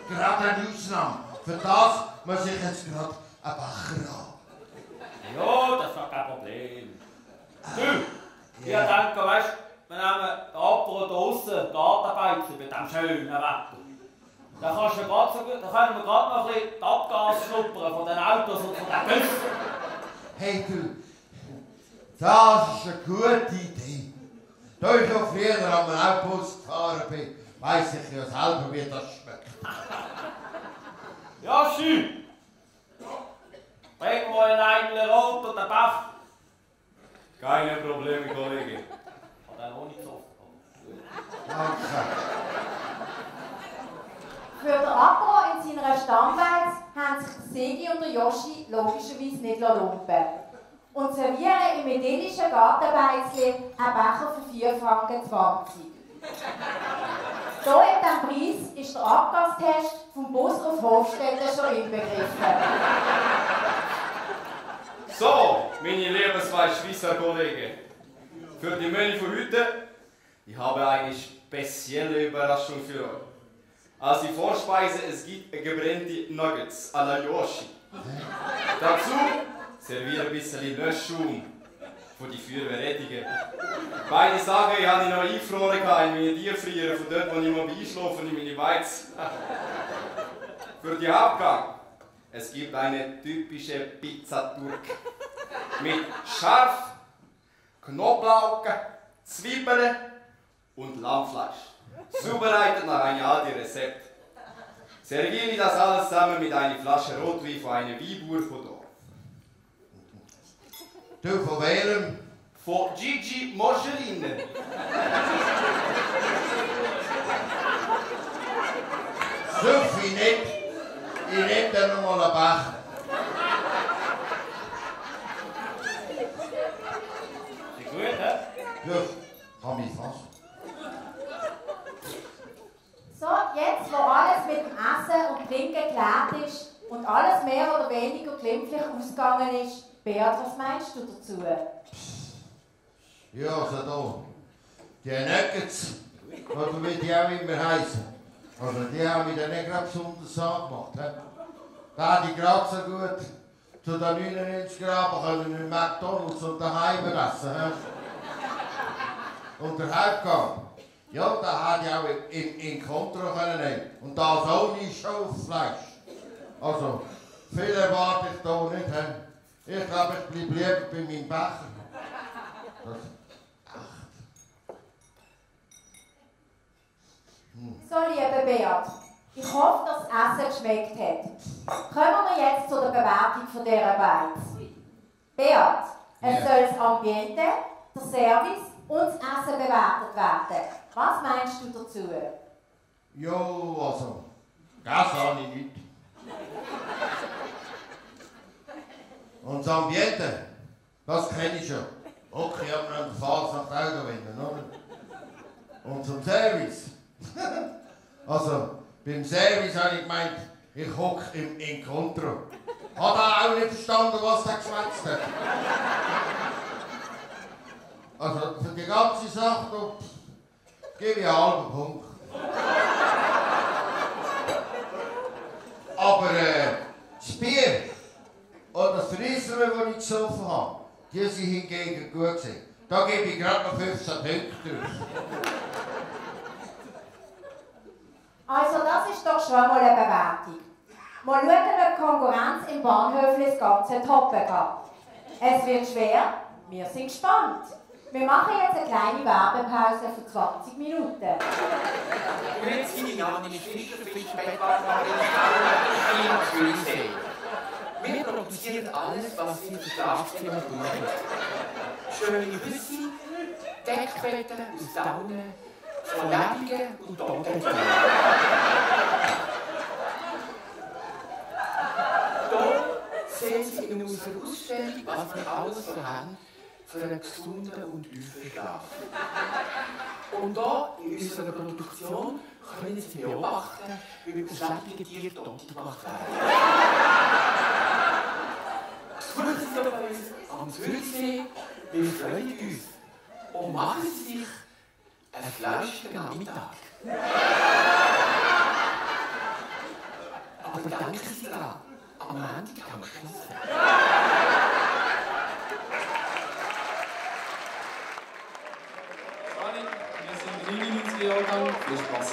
gerade eine Ausnahme. Für das muss ich jetzt gerade einen Bacher haben. Ja, das ist doch kein Problem. Du, ich denke, weißt du, wir nehmen den Apero draussen, Gartenbeizen bei diesem schönen Wetter. Dann können wir gerade noch ein bisschen die Abgase schnuppern von den Autos und von den Bussen. Hey du, das ist eine gute Idee. Da ich noch früher an einem Autobus gefahren bin, weiss ich ja selber, wie das schmeckt. Ja, schön. Bring mal einen Eigel Rot und einen Bach. Keine Probleme, Kollege. Hat er noch nicht gesoffen. Danke. Für den Apero in seiner Stammbeiz haben sich der Sigi und der Joshi logischerweise nicht lumpen und servieren im idyllischen Gartenbeizli einen Becher für 4,20 Franken. Hier in diesem Preis ist der Abgastest vom Bus auf Hofstetten schon inbegriffen. So, meine lieben zwei Schweizer Kollegen, für die Menü von heute, ich habe eine spezielle Überraschung für euch. Als die Vorspeise, es gibt gebrannte Nuggets à la Yoshi. Dazu serviere ein bisschen Löschung für die Feuerwehrrettigen. Beide Sachen habe ich noch eingefroren in meine Tierfriere, von dort, wo ich mal einschlafe in meine Beiz. Für die Hauptgang, es gibt eine typische Pizza Turk. Mit Scharf, Knoblauch, Zwiebeln und Lammfleisch. Zubereitet nach einem alten Rezept. Serviere das alles zusammen mit einer Flasche Rotwein von einer Weinbauer von hier. Du, von welchem? Von Gigi Moschelinen. Suff ich nicht. Ich nehme dir noch mal einen Becher. Ist gut, hä? Ja, kann mich fassen. So, jetzt, wo alles mit dem Essen und Trinken geklärt ist und alles mehr oder weniger glimpflich ausgegangen ist, Beat, was meinst du dazu? Ja, also da. Die Nuggets, oder wie die auch immer heißen. Also die haben mich dann nicht gerade besonders angemacht. Da hätte ich gerade so gut zu den 99 Graben können in McDonalds und daheim essen. Und der Hauptgang, ja, da hätte ich auch in Kontrolle können nehmen. Und das ohne Schaufleisch. Also, viel erwarte ich da nicht. Ich glaube, ich bleibe lieber bei meinem Becher. So, lieber Beat, ich hoffe, dass das Essen geschmeckt hat. Kommen wir jetzt zu der Bewertung von dieser Beiz. Beat, es soll das Ambiente, der Service und das Essen bewertet werden. Was meinst du dazu? Ja, also, das habe ich nicht. Und das Ambiente, das kenne ich schon. Okay, ich habe an der Fasnacht auch gewinnen, oder? Und zum Service. Also, beim Service habe ich gemeint, ich hocke im Incontro. Hat er auch nicht verstanden, was er geschwätzt hat. Also, für die ganze Sache gebe ich einen halben Punkt. Aber das Bier oder das Friesere, das ich gesoffen habe, die sind hingegen gut gewesen. Da gebe ich gerade noch 15 Punkte drauf. Also das ist doch schon mal eine Bewertung. Mal schauen, ob die Konkurrenz im Bahnhöfli das Ganze toppen kann. Es wird schwer, wir sind gespannt. Wir machen jetzt eine kleine Werbepause für 20 Minuten. Grüezi, mein Name ist Fischer-Bettwasser, wir produzieren alles, was Sie für Schlafzimmer brauchen. Schöne Hüsse, Deckbetten aus Daunen, von Lebungen und Toten. Hier sehen Sie in unserer Ausstellung, was wir alles so haben für einen gesunden und tiefen Schlaf. Und hier in unserer Produktion können Sie beobachten, wie das lebende Tier tot gemacht wird. Besuchen Sie doch uns am Zürichsee, wir freuen uns. Und machen Sie sich einen fleischigen Nachmittag. Aber denken Sie daran, am Montag kann man schlafen. Wir sind 99 Jahrgang, viel Spaß.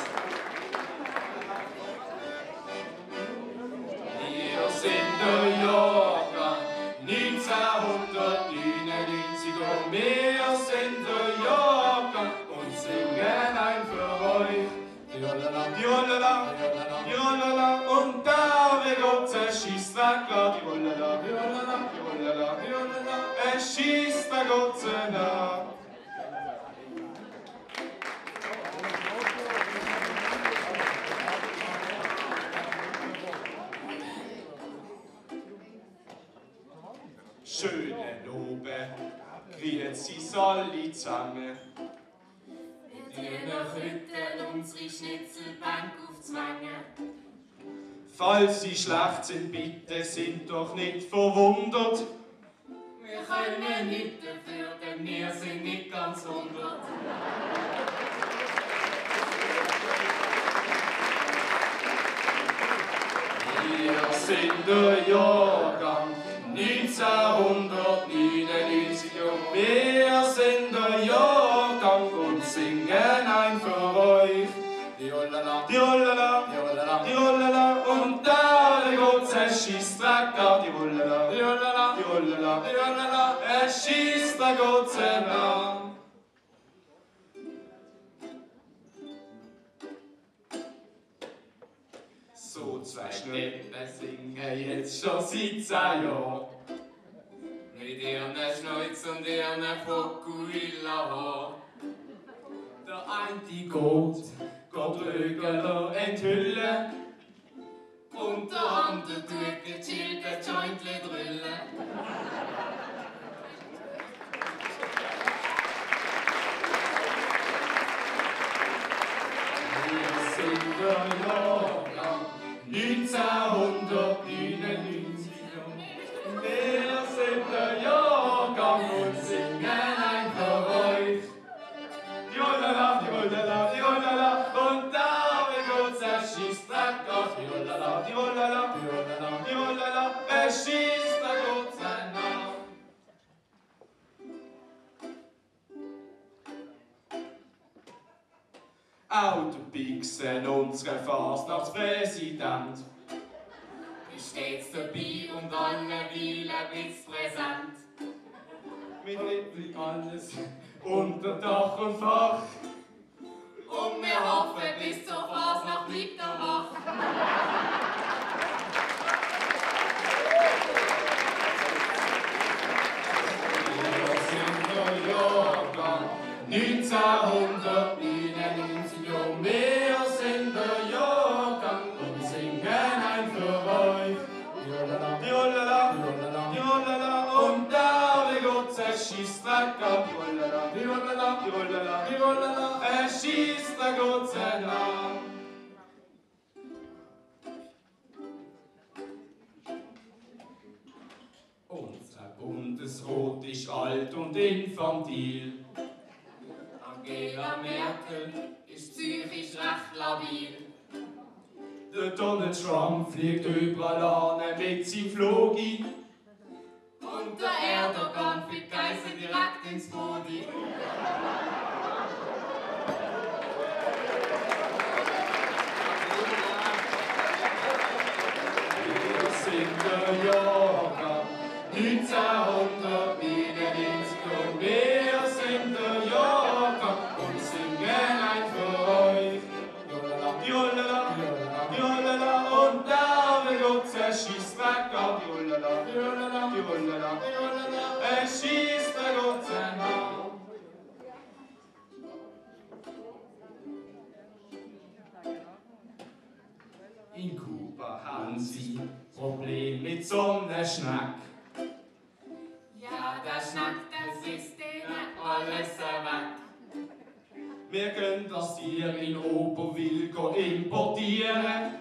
Wir sind der Jahrgang 1999 und wir sind der Jahrgang und singen ein für euch. Diolala, diolala, diolala und da wir Gott schießt weg, diolala, diolala, diolala, diolala, schießt der Gott nach. Schöne Lobe, grüezi alle zusammen. Wir tun heute unsere Schnitzelbank aufzwängen. Falls sie schlecht sind, bitte sind doch nicht verwundert. Wir können nicht dafür, denn wir sind nicht ganz 100. Wir sind der Jahrgang 1999 und wir sind der Jahrgang und singen ein für euch. Diolala, diolala, diolala, diolala und da der Gott schießt weg, diolala, diolala, diolala, diolala, schießt der Gott nach. So zwei Stunden singen jetzt schon seit 10 Jahren. Mit ihren Schneuz und ihren Fokuhila-Haar. Der eine geht Rögler enthüllen. Und der andere tut gechillt ein Jointli drüllen. Wir sind der Jahrgang 1999 und wir sind der Jahrgang und singen ein für euch. Diolala, diolala, diolala und da wir Gott schießt weg, diolala, diolala, diolala, diolala, schießt der Gott nach. Auch der Pixel, unser Fasnachtspräsident, ist stets dabei und alle Weilen bist präsent. mit Liebling alles unter Dach und Fach. Und wir hoffen, bis zur Fasnacht bleibt er wach. Wir sind der Jahrgang 1999 und wir sind der Jahrgang und singen ein für euch. Diolala, diolala, diolala. ab, Tirolala, es schießt der Gott sei Dank. Unser Bundesrat ist alt und infantil. Angela Merkel ist psychisch recht labil. Der Donald Trump fliegt überall an mit seinem Flogi. Und der Erdogan fliegt Geißel direkt ins Body. Wir sind der Jahrgang 1999 und wir sind der Jahrgang und singen ein für euch. Jolala, jolala, und da will Gott zerschießt weg ab. Jolala, jolala, jolala, jolala, es schießt der Gott sein Haus. In Kuba haben sie Probleme mit so einem Schnack. Ja, der Schnack, das ist denen alles weg. Wir können das Tier in Oberwil importieren.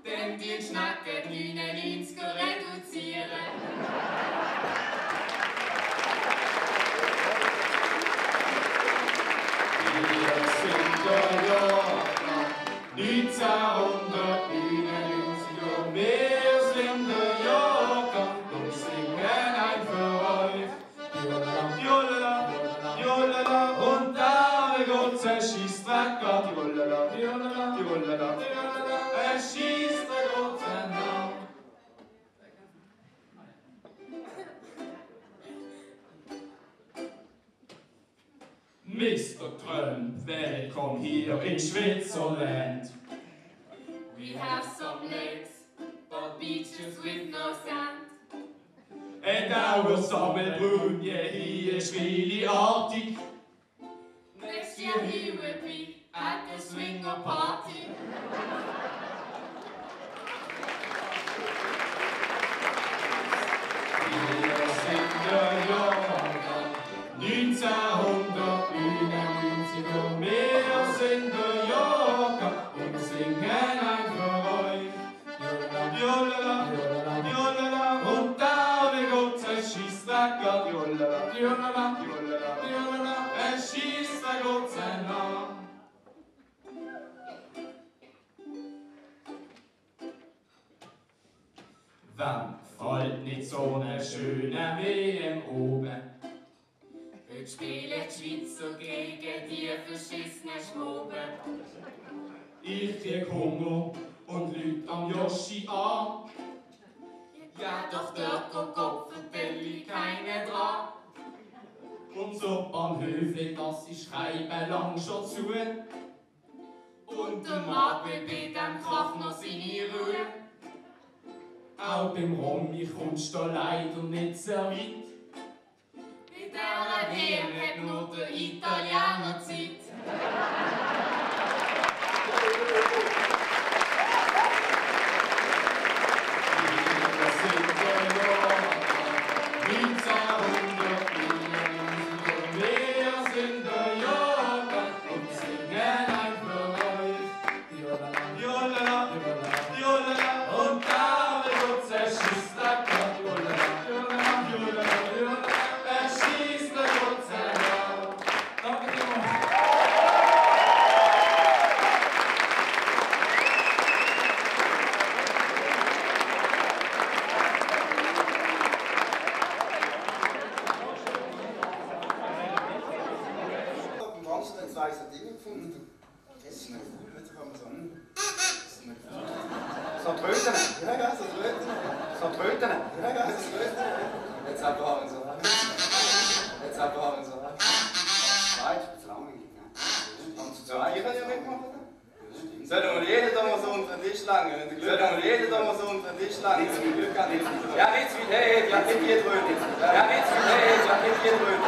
Denn die Schnacken 99 reduzieren. Wir sind der Jahrgang 1999 und wir sind der Jahrgang und singen ein für euch. Jolala, jolala, und da will Gott zerschießt weg ab. Jolala, jolala, jolala, jolala, es schießt der Gott sein Haus. Mr. Trump, willkommen hier in Switzerland. We have some lakes, but beaches with no sand. And our Sammelbrunje hier ist really artig. Next year he will be at the swinger party. Wir sind der Jahrgang 1999 und wir sind der Jahrgang und singen ein für euch. Jolala, jolala, und da will Gott zerschießt weg ab. Jolala, jolala, jolala, jolala, es schießt der Gott sein Name. Wann fällt nicht so eine schöne WM oben? Heute spielen die Schweizer gegen die verschissenen Schwoben. Ich krieg Hunger und lüt am Joschi an. Ja, doch dort geht Kopfvertelli keine dran. Unser Bahnhöfli, das ist Schreiben lang schon zu. Und der Mann will bei dem Krach noch seine Ruhe. Auch beim Romy kommst du leider nicht sehr weit. Bei dieser WM hat nur der Italiener Zeit. Wir sind der Jahrgang 1999 und wir sind der Jahrgang und singen ein für euch. Jolala, jolala, und da will Gott zerschießt der Gott. Jolala, jolala, jolala, jolala, er schießt der Gott sein Haus. Danke vielmals. Am Samstag zwei so Dinge gefunden. Das ist nicht cool, heute kann man so so tröten. Ja, ja, so tröten. So tröten. Ja, ja, so tröten. Jetzt aber haben so. Jetzt aber haben so. Zwei, zu lange nicht. Haben zu zwei, ich kann ja mitmachen. Sollen wir jeden da mal so unter den Tisch langen? Sollen wir jeden da mal so unter den Tisch langen? Ja, nicht zu viel, hey, ja, nicht hier drüben. Ja, nicht zu viel, hey, ja, nicht hier drüben.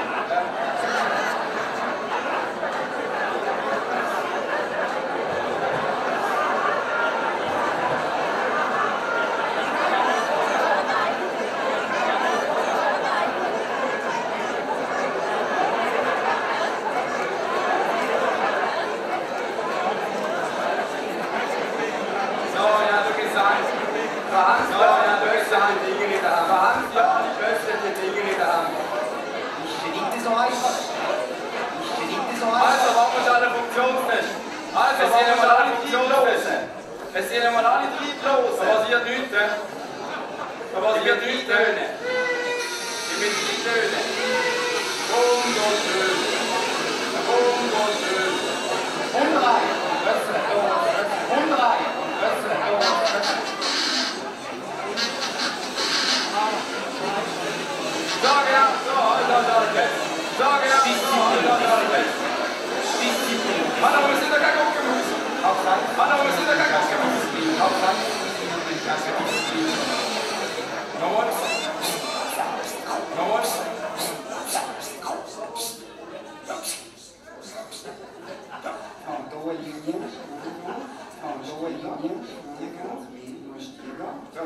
Also, machen wir schon einen Funktionstest. Also, machen wir schon einen Funktionstest. Es sind einmal alle drei los. Da passiert nichts. Da passiert nichts. Töne. Ich bin die Töne. Wunderschön. Wunderschön. Umdrehen. Umdrehen. So, genau. So, halt. So, genau. So, halt. Hallo, wir sind da kein Guckgemüse. Hallo, wir sind da kein Guckgemüse. Nochmal. Nochmal.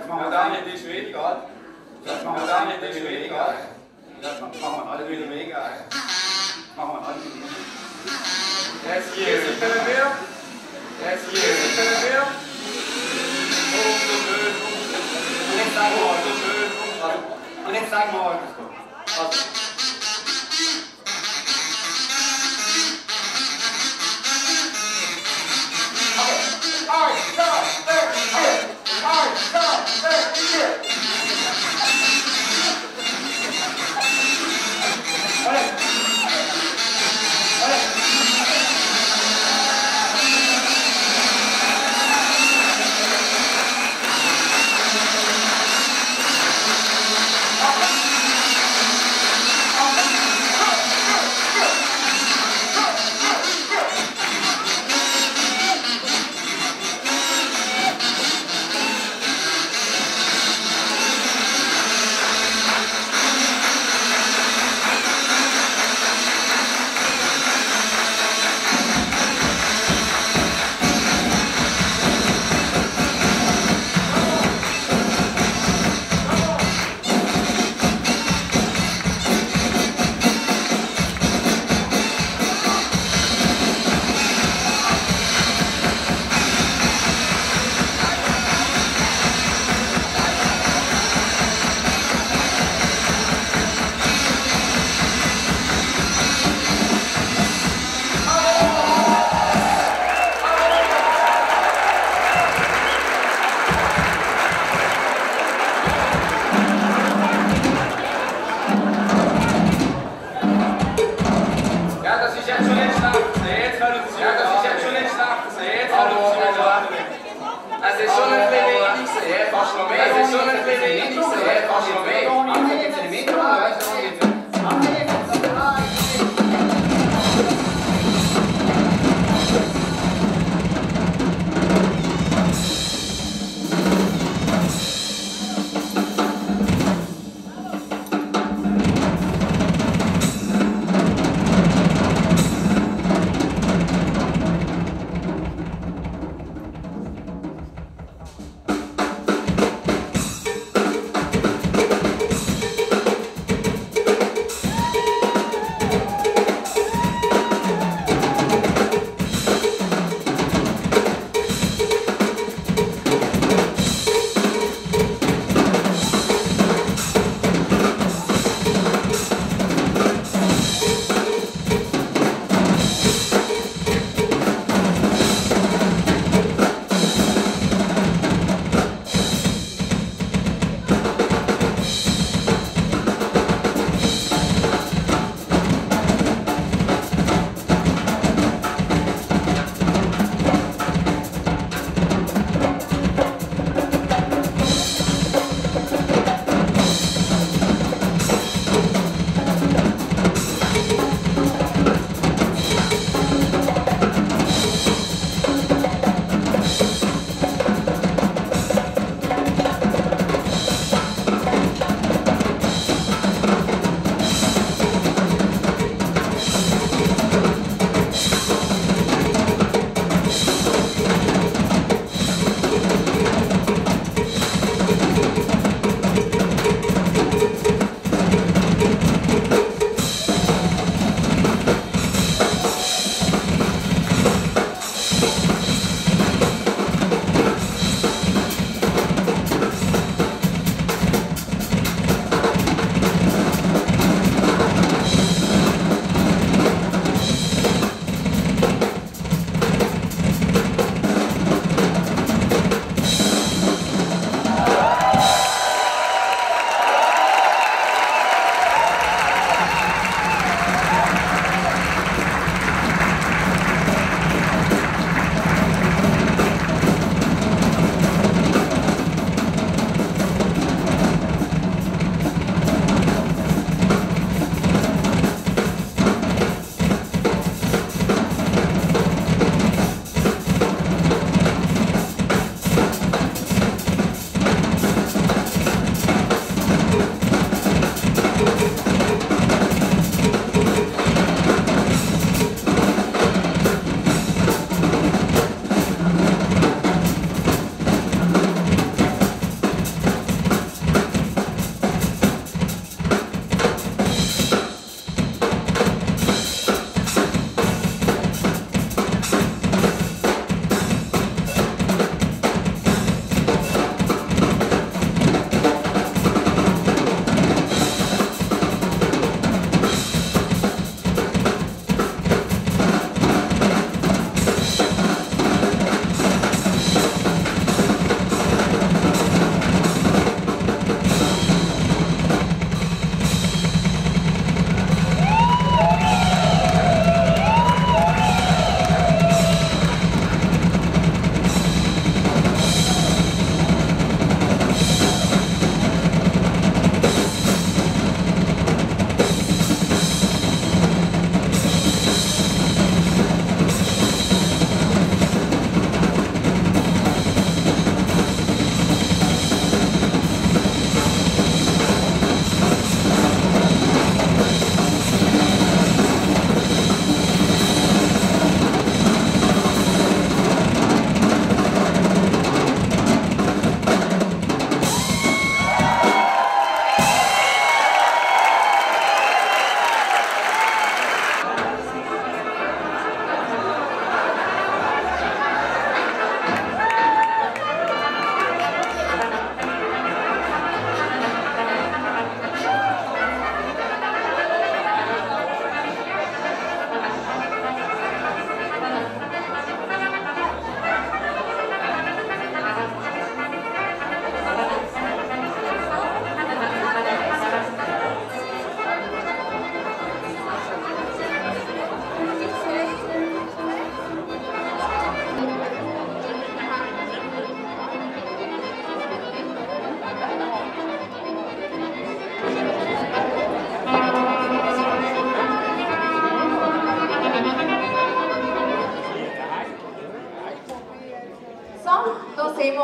Ja, Daniel, die ist weniger. Daniel, die ist weniger. Das machen wir alle wieder mega. Machen wir alle wieder. Jetzt hier sind wir mehr. Jetzt hier sind wir mehr. Und jetzt zeigen wir euch. Und jetzt zeigen wir euch.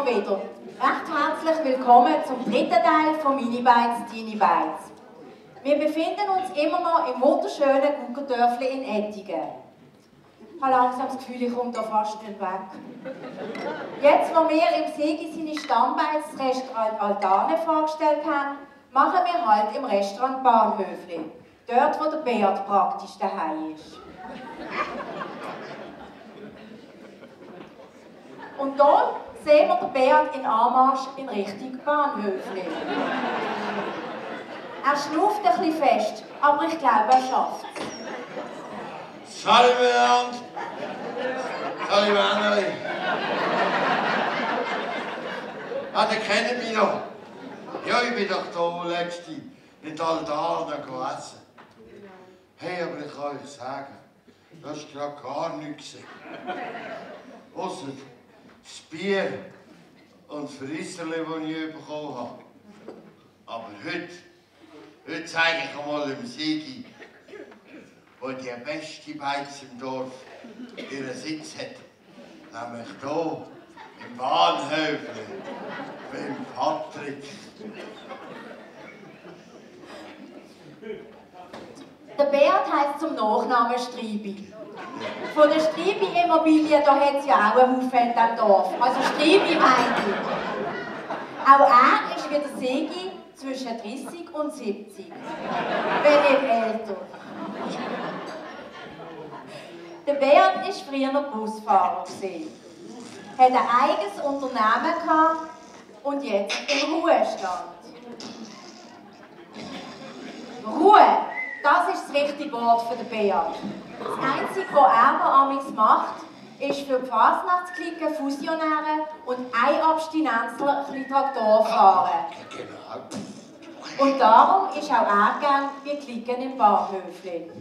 wieder. Recht herzlich willkommen zum dritten Teil von Mini Bites, Teeny Bites. Wir befinden uns immer noch im wunderschönen Guckerdörfli in Ettigen. Ich habe langsam das Gefühl, ich komme da fast nicht weg. Jetzt, wo wir im Segi seine Stammbeitsrestaurant Altane vorgestellt haben, machen wir halt im Restaurant Bahnhöfli. Dort, wo der Beat praktisch daheim ist. Und hier sehen wir den Beat in Anmarsch in Richtung Bahnhöfli. Er schnauft ein bisschen fest, aber ich glaube, er schafft es. Salut miteinander! Salut Männeli! Ah, ihr kennt mich noch. Ja, ich bin doch hier letzte in der Altane essen. Hey, aber ich kann euch sagen, das war gerade gar nichts. Ausser das Bier und das Frisserli, das ich bekommen habe. Aber heute zeige ich einmal dem Sigi, wo die beste Beiz im Dorf ihren Sitz hat. Nämlich hier im Bahnhöfli beim Patrick. Der Beat heisst zum Nachnamen Streibi. Von der Streibi-Immobilie, da hat es ja auch einen Haufen in diesem Dorf. Also Streibi meint ich. Auch er ist wie der Segi zwischen 30 und 70. Wenn nicht älter. Der Beat war früher noch Busfahrer. Er hatte ein eigenes Unternehmen und jetzt im Ruhestand. Ruhe, das ist das richtige Wort für den Beat. Das Einzige, was er noch amigs macht, ist für die Fasnachtsklicke Fusionäre und ein Abstinenzler ein bisschen Traktor fahren. Und darum ist auch er gern wie Klicken im Bahnhöfli.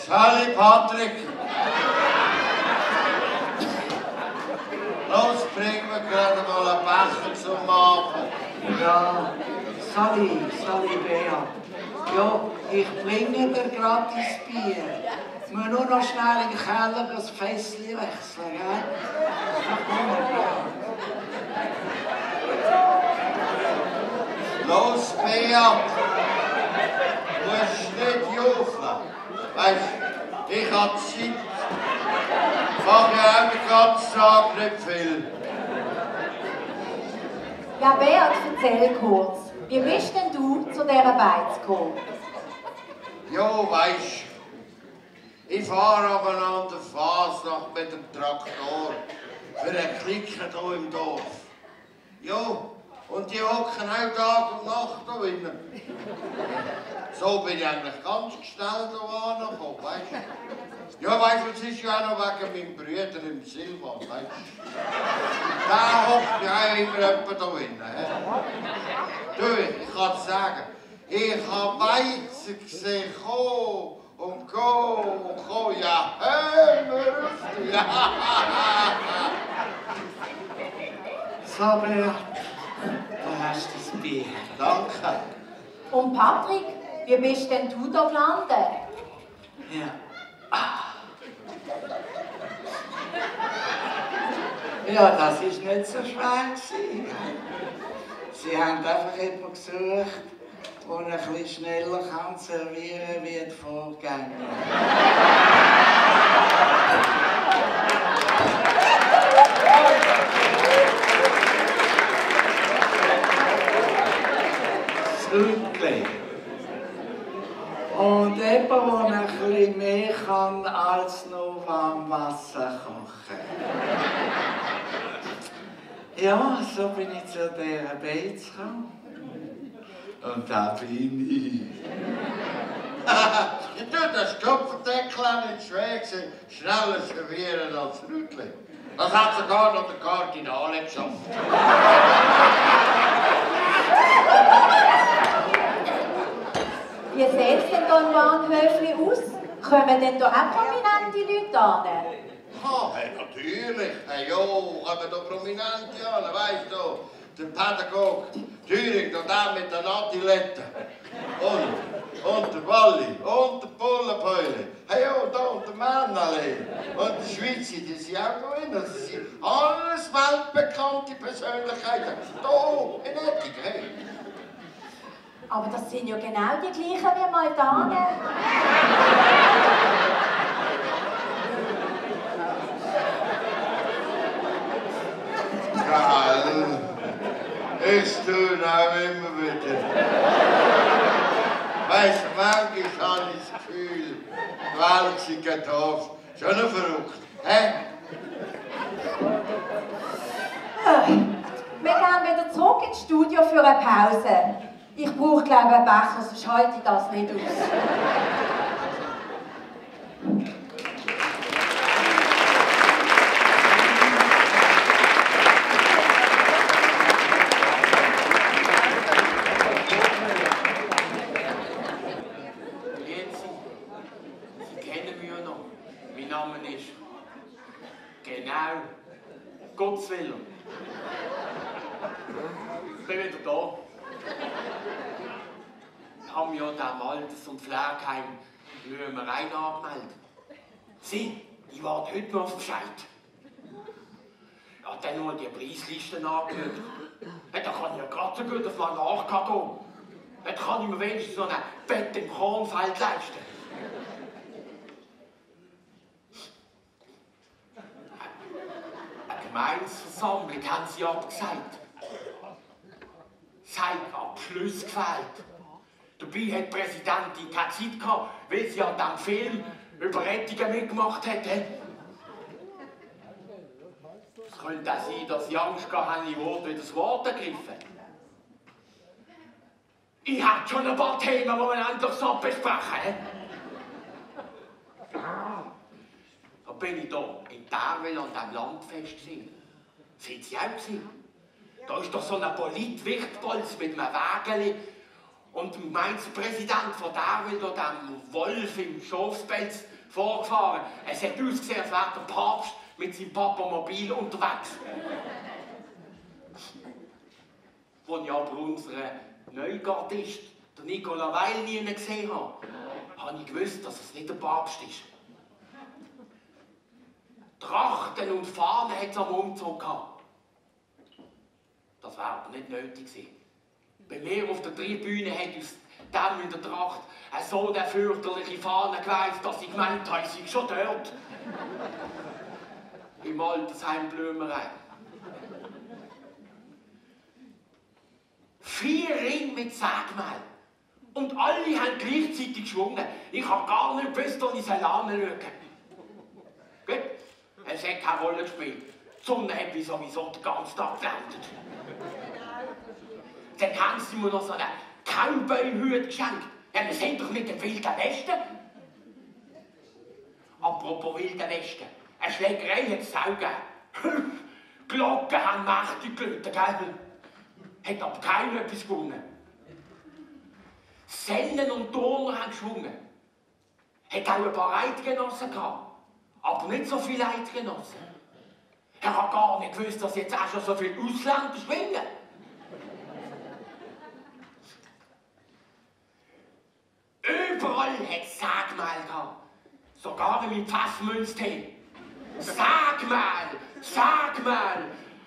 Salut Patrick! Los, bringen wir gerade mal einen Becher zum Abend. Ja, Sali Bea. Ja, ich bringe dir gratis Bier. Ich muss nur noch schnell in den Keller das Fässchen wechseln, gell? Los, Bea! Du musst nicht jauchen. Weisst, ich habe Zeit. Ich mache ja auch den ganzen Tag nicht viel. Ja, Beat, erzähl kurz. Wie bist denn du zu dieser Beiz gekommen? Ja, weisst, ich fahre aber an der Fasnacht mit dem Traktor für eine Clique hier im Dorf. Ja, und die hocken auch Tag und Nacht da drinnen. So bin ich eigentlich ganz schnell da angekommen, weisst du? Ja, weisst du, es ist ja auch noch wegen meinem Bruder im Silvan, weisst du? Der hockt ja auch immer jemand da drinnen. Du, ich kann dir sagen, ich habe Weizen gesehen, kommen und kommen und kommen. Ja, hör mir auf, ja. So, Bea, da hast du das Bier. Danke. Und Patrick, wie bist denn du da gelandet? Ja. Ja, das war nicht so schwer. Sie haben einfach jemanden gesucht, der ein bisschen schneller servieren kann wie die Vorgänger. Das Rütli. Und jemand, der ein bisschen mehr kann als nur warm Wasser kochen. Ja, so bin ich zu dieser Beiz gekommen. Und da bin ich. Ja, das Stopferdeckel nicht schwer gewesen. Schneller servieren als Rütli. Das hat sogar noch der Kardinal geschafft. Wie sieht es denn hier im Bahnhöfli aus? Kommen denn hier auch prominente Leute an? Hey, natürlich. Hey, jo, kommen da Prominente an, weißt du? Der Pädagoge, Thüring, der mit der Natilette. Und und der Walli und der Bullenbeule. Hey, ja, da und der Männerli und der Schweizer, die sind auch noch in. Das sind alles weltbekannte Persönlichkeiten. Hier in Ettigen. Hey. Aber das sind ja genau die gleichen wie Maldanen. Geil. Ich tue auch immer wieder. Weißt du, manchmal habe ich das Gefühl, die Welt sind getauft. Schon noch verrückt, hä? Wir gehen wieder zurück ins Studio für eine Pause. Ich brauche, glaube ich, einen Becher, sonst halte ich das nicht aus. Sie kennen mich ja noch. Mein Name ist... Genau. Gottes Willen. Ich bin wieder da. Ich habe mich ja dem Alters- und Pflegeheim Blümereien angemeldet. Sie, ich warte heute noch auf Bescheid. Ich habe dann nur die Preislisten angeschaut. Da kann ich ja gerade so gut auf meinen Nachgang gehen. Da kann ich mir wenigstens so ein Bett im Kornfeld leisten. Eine Gemeinsversammlung haben sie abgesagt. Es hat Abschluss gefehlt. Dabei hat die Präsidentin keine Zeit gehabt, weil sie an diesem Film über Rettungen mitgemacht hat. Es könnte auch sein, dass sie Angst hatte, ich wurde wieder das Wort ergriffen. Ich habe schon ein paar Themen, die wir endlich so besprechen. Da bin ich hier in Tärwil an diesem Landfest. Sind Sie auch gewesen? Da ist doch so ein Politwichtbolz mit einem Wägeli und dem Gemeindepräsident von Tärwil, dem Wolf im Schafspelz, vorgefahren. Es hat ausgesehen, als wäre der Papst mit seinem Papamobil unterwegs. Als ich aber unseren Neugardist, der Nicola Weil, nie gesehen habe, habe ich gewusst, dass es nicht der Papst ist. Trachten und Fahnen hat es am Umzug gehabt. Das wäre aber nicht nötig gewesen. Bei mir auf der Tribüne hat uns dem in der Tracht so eine fürchterliche Fahne geweist, dass ich gemeint habe, ich sei schon dort. Im Altersheim Blümerei. 4 Ringe mit Sägemehl. Und alle haben gleichzeitig geschwungen. Ich habe gar nicht gewusst, dass ich anschauen. Gut, es hat keine Rolle gespielt. Die Sonne hat mich sowieso den ganzen Tag geblendet. Dann haben sie mir noch so einen Cowboy-Hut geschenkt. Ja, wir sind doch nicht im Wilden Westen. Apropos Wilden Westen. Eine Schlägerei hat es auch gegeben. Glocken haben mächtig geläutet, gell? Hat aber keiner etwas gewonnen. Sennen und Turner haben geschwungen. Hat auch ein paar Eidgenossen gehabt. Aber nicht so viele Eidgenossen. Er hat gar nicht gewusst, dass jetzt auch schon so viele Ausländer schwingen. Überall hat es Sägemehl gehabt. Sogar in meinem Pfeffermünztee. Sägemehl! Sägemehl!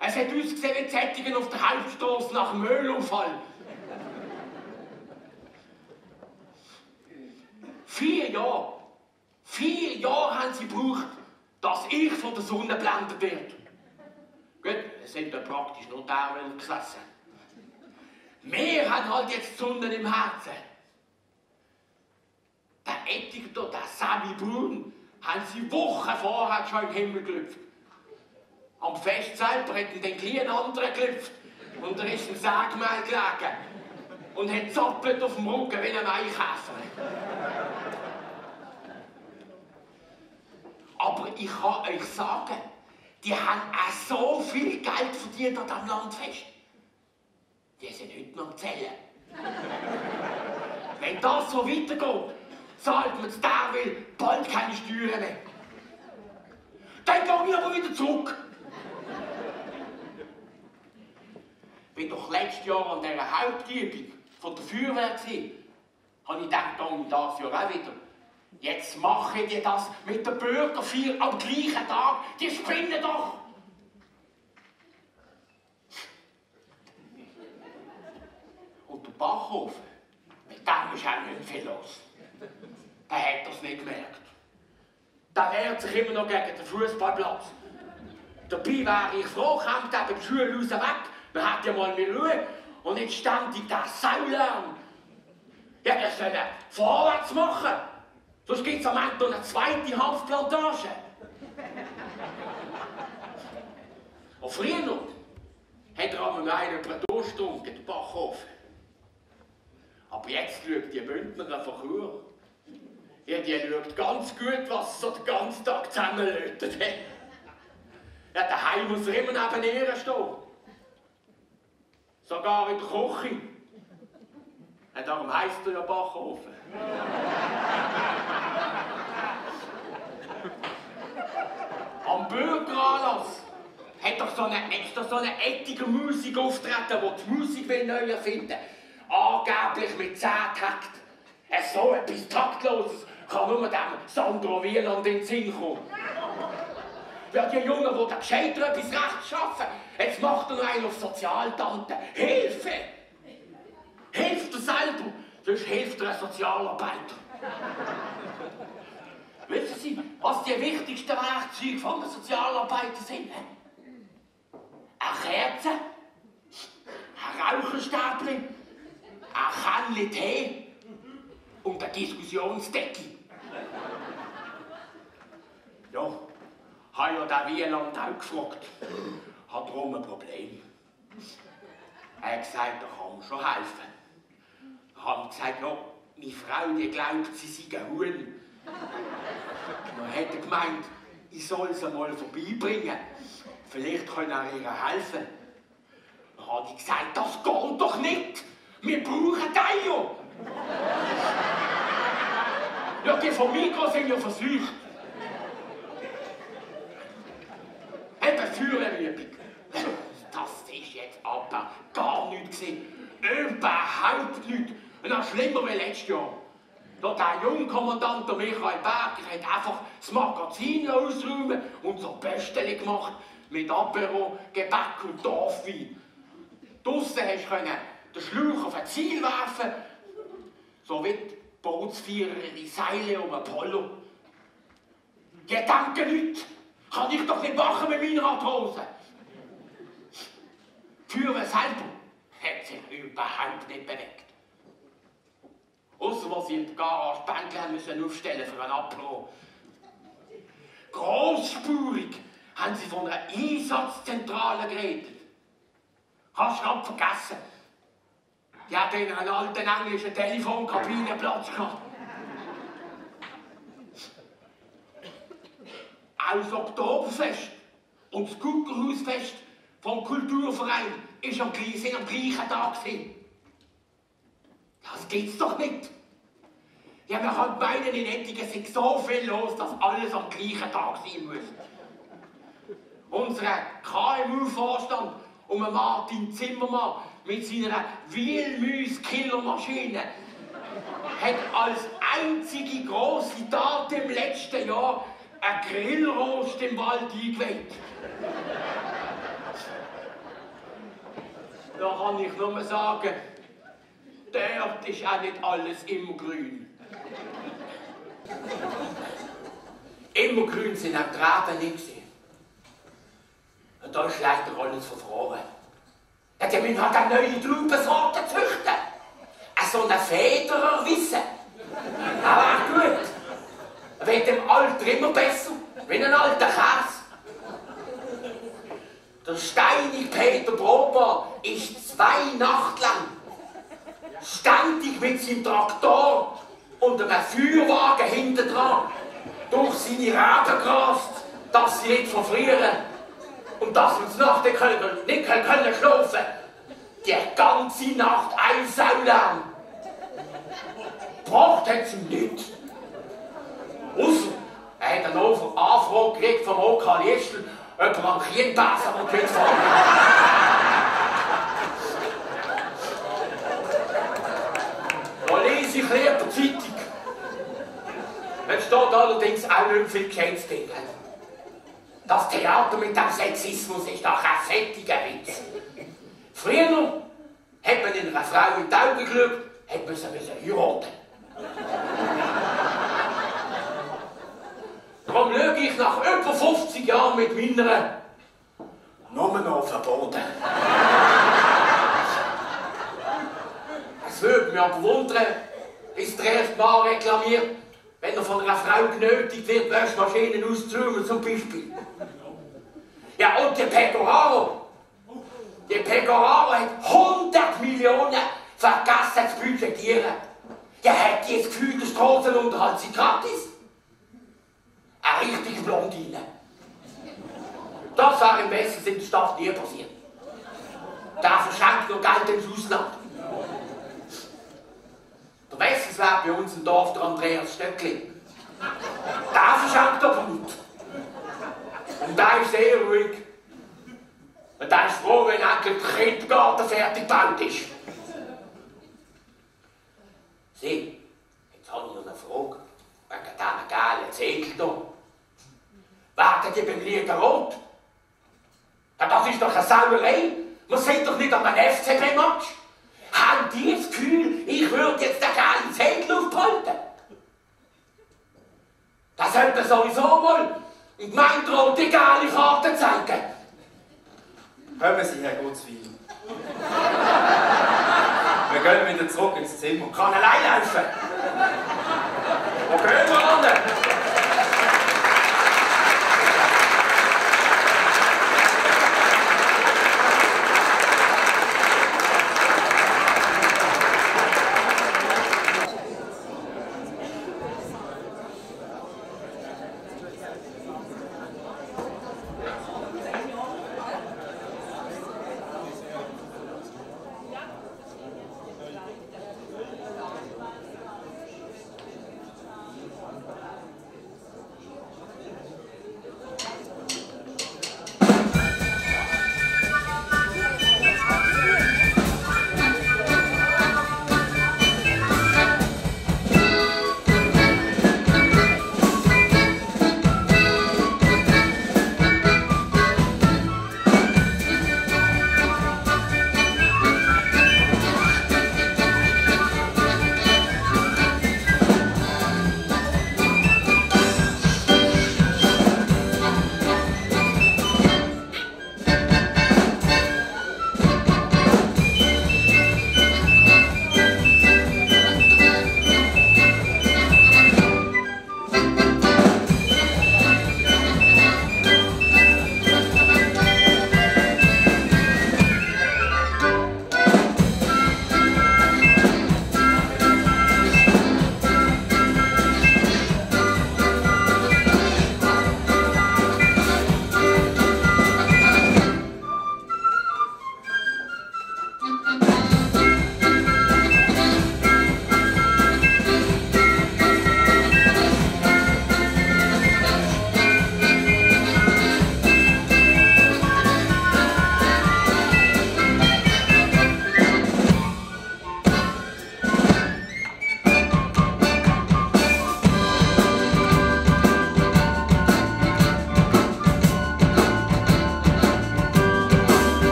Es hat ausgesehen wie Sättigen auf der Hauptstrasse nach dem Müllunfall. 4 Jahre. 4 Jahre haben sie gebraucht, dass ich von der Sonne geblendet werde. Gut, es sind ja praktisch nur Tärwil gesessen. Wir haben halt jetzt die Sonne im Herzen. Der Ettiger, der Sammy Brun, haben sie Wochen vorher schon im Himmel gelüpft. Am Fest selber hat ihn den kleinen anderen gelüpft und er ist im Sägemehl gelegen und hat zappelt auf dem Rücken wie ein Maikäfer. Aber ich kann euch sagen, die haben auch so viel Geld verdient an diesem Landfest. Die sind heute noch am Zählen. Wenn das so weitergeht, zahlt man zu Tärwil bald keine Steuern mehr. Dann gehe ich aber wieder zurück. Ich war doch letztes Jahr an dieser Hauptübung von der Feuerwehr. habe ich gedacht, das Jahr auch wieder. Jetzt machen die das mit der Bürgerfeier am gleichen Tag. Die spinnen doch! Und der Bachhofen, mit dem ist auch nicht viel los. Der hat das nicht gemerkt. Der wehrt sich immer noch gegen den Fußballplatz. Dabei wäre ich froh, kommt er beim Schule raus weg. Man hat ja mal mehr Ruhe. Und nicht ständig der Saulärm. Ja, der soll vorwärts machen. Sonst gibt es am Ende noch eine zweite Hanfplantage. Und früher noch hat er einmal einen Durst getrunken, den Bachhofen. Aber jetzt schaut die Bündner von Chur. Ja, die schaut ganz gut, was so den ganzen Tag zusammenlötet. Ja, daheim muss er immer neben ihr stehen. Sogar in der Küche. Und darum heisst er ja Bachhofen. Am Bürgeranlass hat doch so eine ettige Musik auftreten, die die Musik neu erfinden will. Angeblich mit 10 Takt. So etwas Taktloses kann nur dem Sandro Wieland in den Sinn kommen. Ja, die Jungen, die da gescheiter etwas recht schaffen, jetzt macht er noch einen auf Sozialtante. Hilfe! Hilft er selber, sonst hilft er ein Sozialarbeiter. Wissen Sie, was die wichtigsten Werkzeuge von den Sozialarbeitern sind? Eine Kerze, ein Raucherstäbchen, ein Kännchen Tee und eine Diskussionsdecke. Ja, habe ja den Wieland auch gefragt. Hat darum ein Problem. Er hat gesagt, er kann mir schon helfen. Ich habe gesagt, ja, meine Frau die glaubt, sie sei ein Huhn. Dann hat er gemeint, ich soll sie mal vorbeibringen. Vielleicht kann er ihr helfen. Dann habe ich gesagt, das geht doch nicht. Wir brauchen den ja. Ja, die von Mikro sind ja versucht. Eben Führerübung. Das ist jetzt aber gar nichts gewesen. Überhaupt nichts. Und noch schlimmer wie letztes Jahr. Da der Jungkommandant Michael Berger hat einfach das Magazin ausräumen und so Bestelle gemacht mit Apero, Gebäck und Dorfwein. Draussen hast du den Schlauch auf ein Ziel werfen, so wie die Bootsführer ihre Seile um Apollo. Die denken nicht, kann ich doch nicht machen mit meiner Arthrose. Die Führer selber hat sich überhaupt nicht bewegt. Ausser was sie in der Garage Bändchen müssen aufstellen für ein Apro. Grossspurig haben sie von einer Einsatzzentrale geredet. Hast du gerade vergessen. Die hat in einer alten englischen Telefonkabine Platz gehabt. Auch das Oktoberfest und das Guckerhausfest vom Kulturverein sind am gleichen Tag gewesen. Das gibt's doch nicht. Ja, man kann meinen, in Ettigen sei so viel los, dass alles am gleichen Tag sein muss. Unser KMU-Vorstand um Martin Zimmermann mit seiner Wühlmäus-Killermaschine hat als einzige grosse Tat im letzten Jahr ein Grillrost im Wald eingeweiht. Da kann ich nur sagen, dort ist auch nicht alles immer grün. Immer grün sind auch die Reben nicht. Und da ist leider alles verfroren. Ja, die müssen halt eine neue Traubensorte züchten. So eine Federer wissen. Aber auch gut. Wird dem Alter immer besser, wie ein alter Käse. Der steinige Peter Prober ist 2 Nacht lang ständig mit seinem Traktor und einem Feuerwagen hinten dran durch seine Reben gerast, dass sie nicht verfrieren und dass wir die Nacht nicht können schlafen. Die ganze Nacht ein Saulärm. Gebracht hat es ihm nicht. Ausser, er hat eine Anfrage gekriegt vom OK Liestl, ob er am Kienbesen mitfahren. Da lese ich lieber versteht allerdings auch nicht viel Gescheites drin. Das Theater mit dem Sexismus ist doch ein fettiger Witz. Früher hat man in einer Frau in die Augen geschaut, hat man sie heiraten. Darum schaue ich nach über 50 Jahren mit meiner nur noch verboten. Es würde mich aber wundern, ist der erste Mann reklamiert, wenn er von einer Frau genötigt wird, Waschmaschinen auszuräumen zum Beispiel. Ja, und der Pecoraro hat 100 Millionen vergessen zu budgetieren. Der hat jetzt das Gefühl, der Strassenunterhalt sei gratis. Eine richtige Blondine. Das wäre im Westen in der Stadt nie passiert. Der verschenkt noch Geld ins Ausland. Der Wessenswert bei uns im Dorf, der Andreas Stöckli. Der verschenkt aber Blut. Und der ist sehr ruhig. Und der ist froh, wenn endlich der Kindergarten fertig gebaut ist. Sieh, jetzt habe ich noch eine Frage. Wegen diesen geilen Zettel hier. Werden die beim Liga rot? Ja, das ist doch eine Sauerei. Wir sind doch nicht an einem FCB-Match. Haben die das Gefühl, ich würde jetzt den geilen Zettel aufhalten? Das sollte man sowieso mal in Gemeinderat die geile Karte zeigen. Kommen Sie, Herr Gutzwil. Wir gehen wieder zurück ins Zimmer. Ich kann allein laufen. Wo gehen wir an?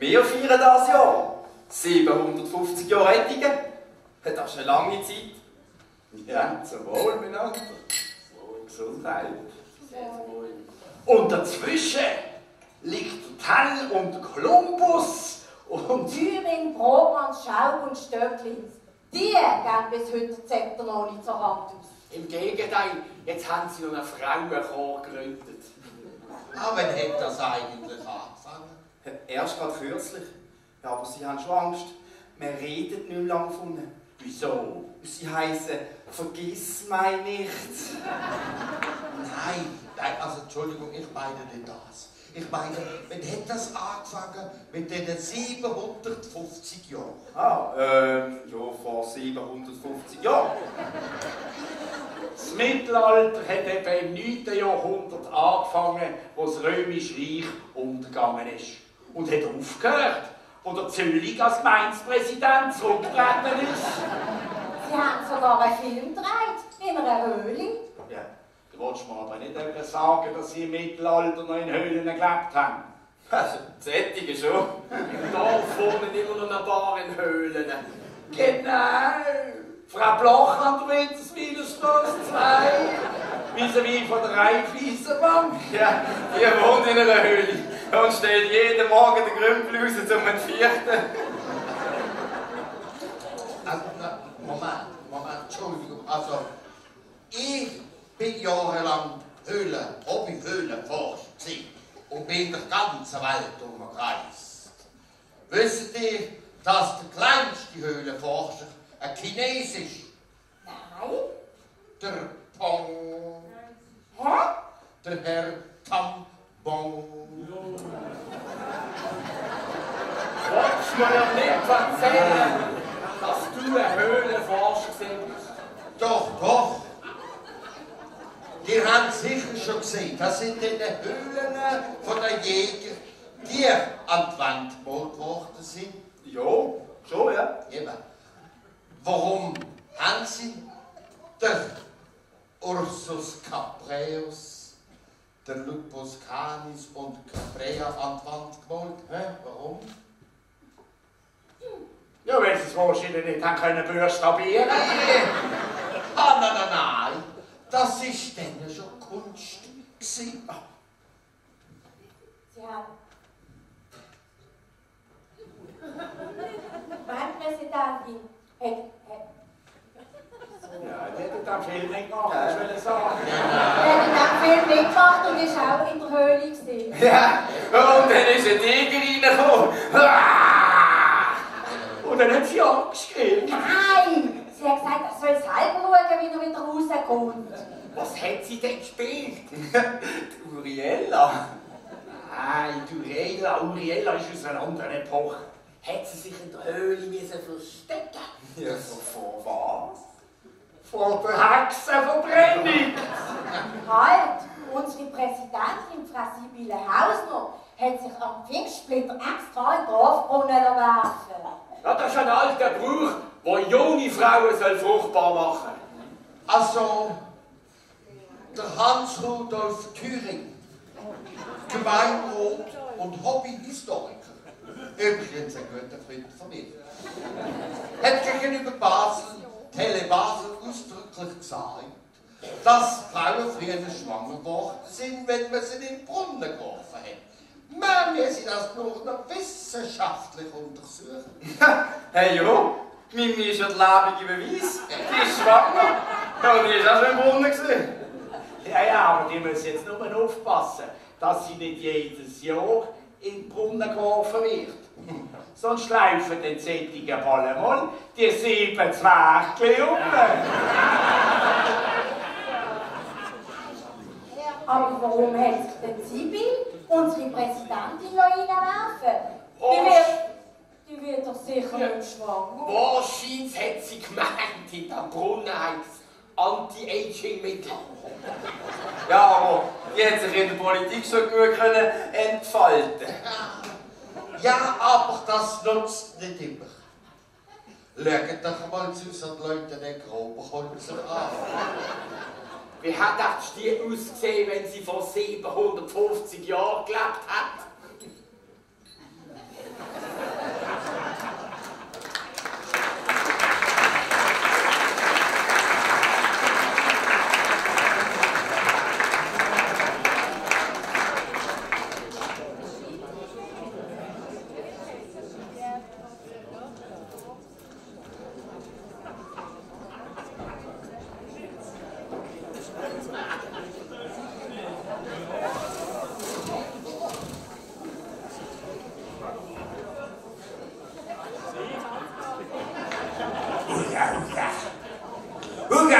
Wir feiern das Jahr 750 Jahre Ettigen. Das ist eine lange Zeit. Ja, zum Wohl miteinander. Gesundheit. Und dazwischen liegt Tell und Kolumbus und Thüring, Brotmanns, Schaub und Stöcklins. Die geben bis heute das Zepter noch nicht zur Hand aus. im Gegenteil, jetzt haben sie noch einen Frauenchor gegründet. Aber wann hat das eigentlich angefangen? Erst gerade kürzlich. Ja, aber sie haben schon Angst. Man redet nicht mehr lange von ihnen. Wieso? Sie heißen «Vergiss mich nicht». Nein, also Entschuldigung, ich meine nicht das. Ich meine, wann hat das angefangen mit diesen 750 Jahren? Ja, vor 750 Jahren. Das Mittelalter hat eben im 9. Jahrhundert angefangen, wo das Römische Reich untergegangen ist. Und hat aufgehört, wo der Zöllig als Gemeindepräsident zurückgetreten ist. Sie haben sogar einen Film gedreht, in einer Höhle. Ja, du willst mir aber nicht sagen, dass sie im Mittelalter noch in Höhlen gelebt haben. Also, Sättige schon. Im Dorf wohnen immer noch ein paar in Höhlen. Genau! Frau Bloch an der Winterswilerstraße 2, vis-à-vis von der Raiffeisenbank. Ja, die wohnt in einer Höhle und stellt jeden Morgen den Grümpel raus zum Vierten. Also, Moment, Entschuldigung. Also, ich bin jahrelang Hobby-Höhlenforscher und bin der ganzen Welt umgereist. Wisst ihr, dass der kleinste Höhlenforscher ein Chines ist? Nein. Der Pong. Hä? Der Herr Tambong. Wolltest du mir ja nicht erzählen, dass du ein Höhlenforscher bist? Doch. Ihr habt sicher schon gesehen, das sind die Höhlen von den Jägern, die an die Wand gemalt worden sind. Ja, schon, ja. Eben. Warum haben sie der Ursus Capreus, der Lupus Canis und Caprea an die Wand gemalt? Warum? Ja, wenn sie es wahrscheinlich nicht haben können buchstabieren. Nein. Das ist dann schon Kunst gewesen. Sie haben... Meine Präsidentin hat... Ja, die hat den Film nicht gemacht, ich will sagen. Er hat den Film mitgemacht und ist auch in der Höhle gewesen. Ja, und dann ist ein Tiger reingekommen. Und dann hat sie Angst gekriegt. Nein! Sie hat gesagt, er soll selber schauen, wie er wieder rauskommt. Was hat sie denn gespielt? Uriella. Nein, Uriella ist aus einer anderen Epoche. Hat sie sich in der Höhle verstecken? Ja, vor was? Vor der Hexenverbrennung. Halt! Unsere Präsidentin, Frau Sibylle Hausner, hat sich am Pfingstsplitter extra in den Dorfbrunnen werfen. Ja, das ist ein alter Brauch, der junge Frauen fruchtbar machen soll. Also, der Hans-Rudolf Thüring, Gemeinderat und Hobbyhistoriker, übrigens ein guter Freund von mir, hat gegenüber Tele Basel ausdrücklich gesagt, dass Frauen früher schwanger geworden sind, wenn man sie in den Brunnen geworfen hat. Man müsse das nur noch wissenschaftlich untersuchen. Hey, ja, Mimi ist ja der lebende Beweis. Die ist schwanger. Und die ist auch schon im Brunnen gewesen. Ja, aber die müssen jetzt nur aufpassen, dass sie nicht jedes Jahr in den Brunnen geworfen wird. Sonst laufen den sättigen Ballen mal die 7 Zwergchen um. Aber warum hat sich denn Sibyl, unsere Präsidentin, noch reinwerfen? Die wird doch sicher nicht schwanger. Wahrscheinlich hat sie gemeint, in der Brunnen hat es Anti-Aging-Mittel. Ja, aber die hat sich in der Politik schon gut entfalten. Ja, aber das nutzt nicht immer. Schaut doch mal zu unseren Leuten den Grobenholzer an. Wie hat die ausgesehen, wenn sie vor 750 Jahren gelebt hat?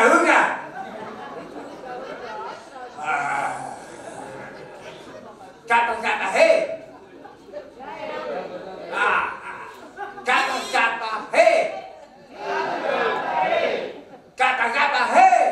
Huga! Kata hey! Kata hey! Kata hey!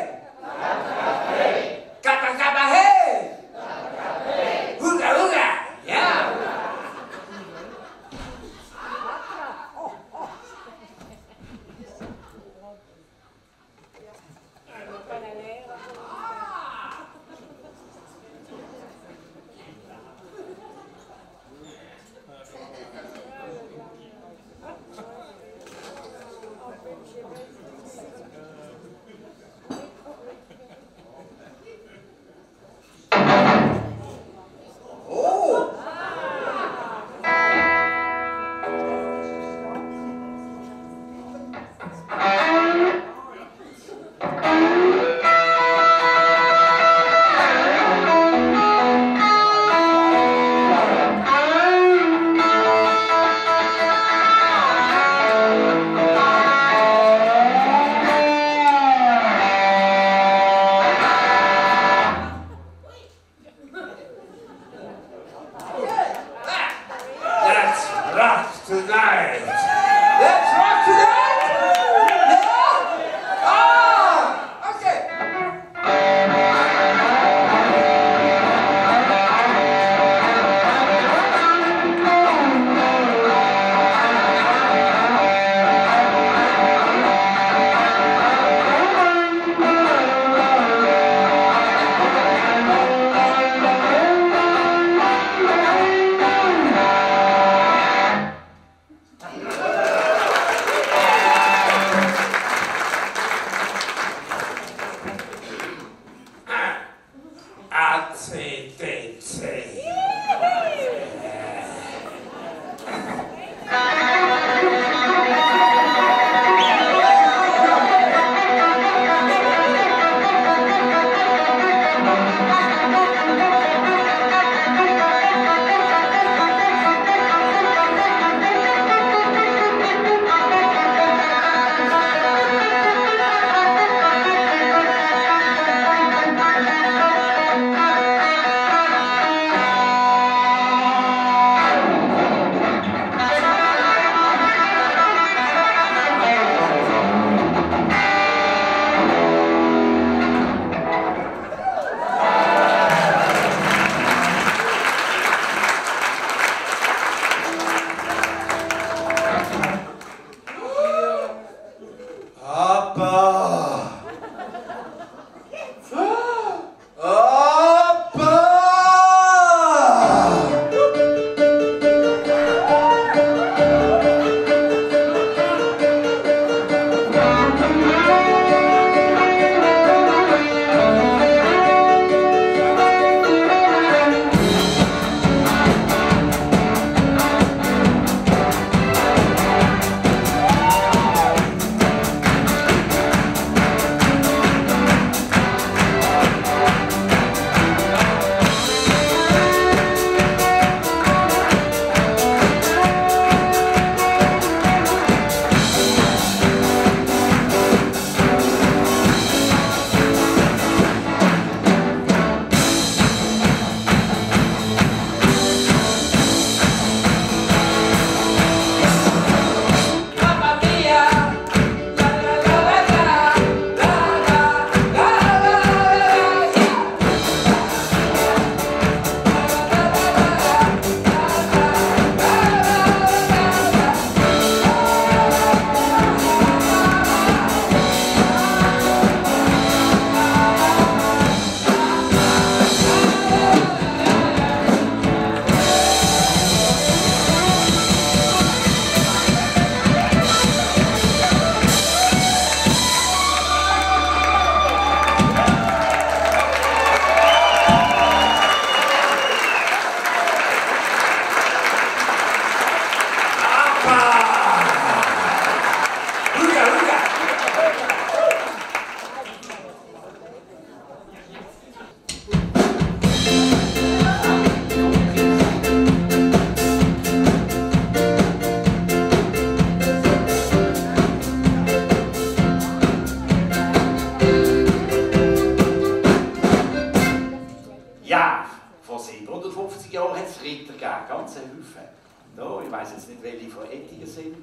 Da, ich weiss jetzt nicht, welche von Ettigen sind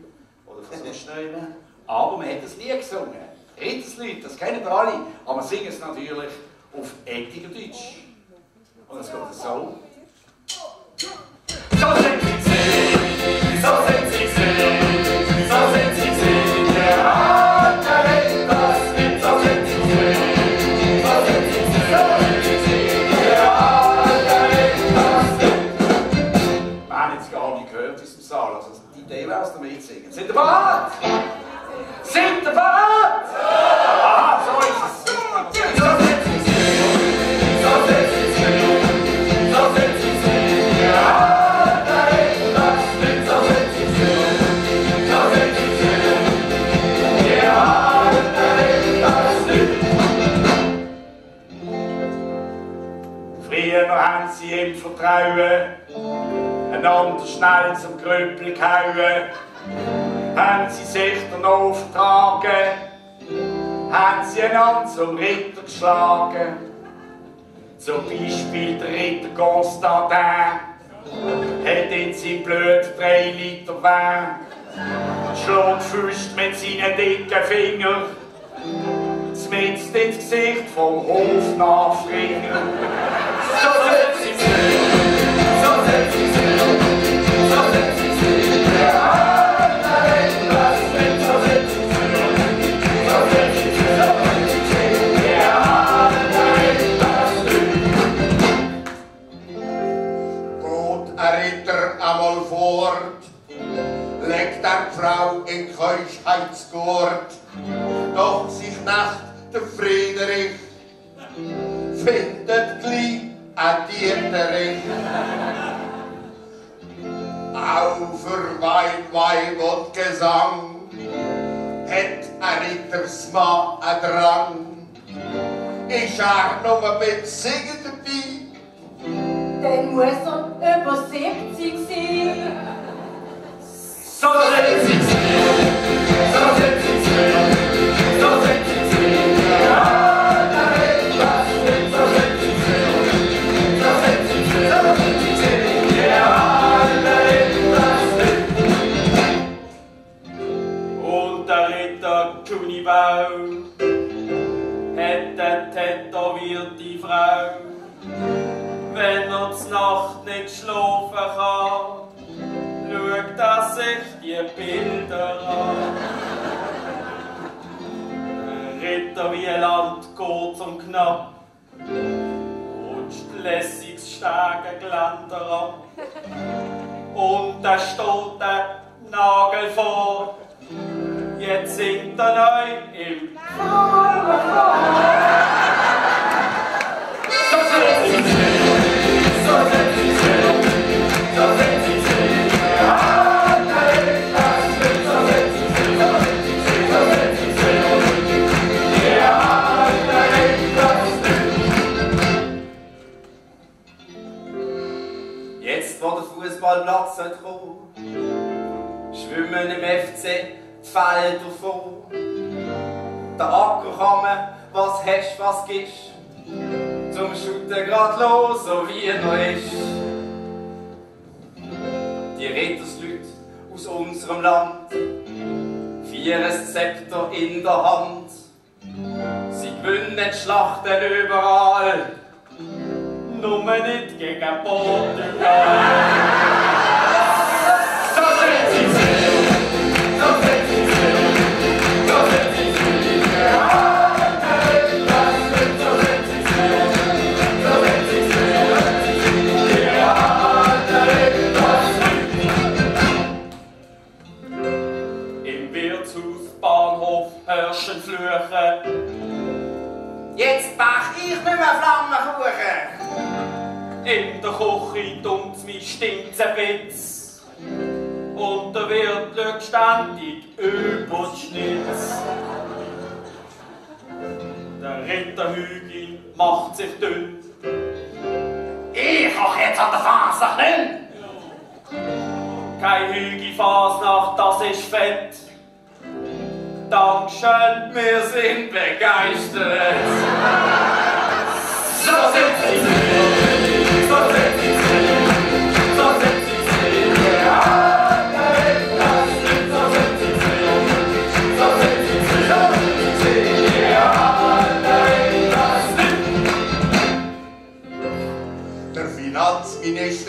oder von sonst nehmen, aber man hat es nie gesungen. Rittersleute, das kennen wir alle, aber wir singen es natürlich auf Ettigerdeutsch. Und es geht so. So sind sie gesehen, so sind sie gesehen, so sind sie gesehen, der alte Ritter Smith, so sind sie gesehen, so sind sie gesehen, der alte Ritter Smith. Wir haben jetzt gar nicht gehört aus dem Saal, also die Idee wäre es, damit singen. Sind ihr bereit? Sind ihr bereit? Aha, so ist es. So sind sie gesehen, so sind sie gesehen, so sind sie gesehen, der alte Ritter Smith, so sind sie gesehen, so sind sie gesehen, der alte Ritter Smith. Früher haben sie im Vertrauen einander schnell zum Krüppel gehauen, haben sie sich dann aufgetragen, haben sie einander zum Ritter geschlagen. Zum Beispiel der Ritter Constantin hat in seinem Blut 3 Liter Wein, schlägt Füße mit seinen dicken Fingern, zmitzt ins Gesicht vom Hofnachringer. So sind sie gesehen, so sind sie gesehen, so sind sie gesehen, der alte Ritter Smith, so sind sie gesehen, so sind sie gesehen, der alte Ritter Smith. Geht ein Ritter einmal fort, legt der Frau in Keuschheitsgurt, doch sich Nacht der Friederich findet gleich ein Dieterich. Auch für Wein, Weib und Gesang hat ein Rittersmann einen Drang. Ist noch ein bisschen singen dabei? Dann muss er über 70 sein. So sind sie gesehen, so sind sie gesehen, so sind sie gesehen, der alte Ritter Smith, so sind sie gesehen, so sind sie gesehen, so sind sie gesehen, der alte Ritter Smith. Und der Ritter Kunibau hat eine tätowierte Frau. Wenn er zur Nacht nicht schlafen kann, schaut er sich die Bilder an. Der Ritter Wieland geht zum Knapp, rutscht lässiges Stegengeländer ab. Und da steht der Nagel vor, jetzt singt er neu im So sind sie gesehen, so sind sie gesehen, so sind sie gesehen, der alte Ritter Smith, so sind sie gesehen, so sind sie gesehen, so sind sie gesehen, der alte Ritter Smith. Jetzt, wo der Fußballplatz kommt, schwimmen im FC die Felder vor. Der Acker kann man, was hast, was gibst, zum Shooten grad los, so wie er noch ist. Die Rittersleute aus unserem Land, 4 Zepter in der Hand. Sie gewinnen die Schlachten überall, nur nicht gegen Portugal. So sind sie gesehen, so sind sie gesehen, so sind sie gesehen, der alte Ritter Smith, so sind sie gesehen, so sind sie gesehen, der alte Ritter Smith. Im Wirtshausbahnhof herrschen Flüche. Jetzt bach ich nicht mehr Flammenkuchen. In der Küche dummt's mich stinkt's ein Witz. Und der Wirt schaut ständig über die Schnitz. Der Ritter Hügel macht sich dünn. Ich koch jetzt an der Fasnacht nicht. Kein Hügel-Fasnacht, das ist fett. Dankeschön, wir sind begeistert. So sind sie, so sind sie, so sind sie, so sind sie, ja.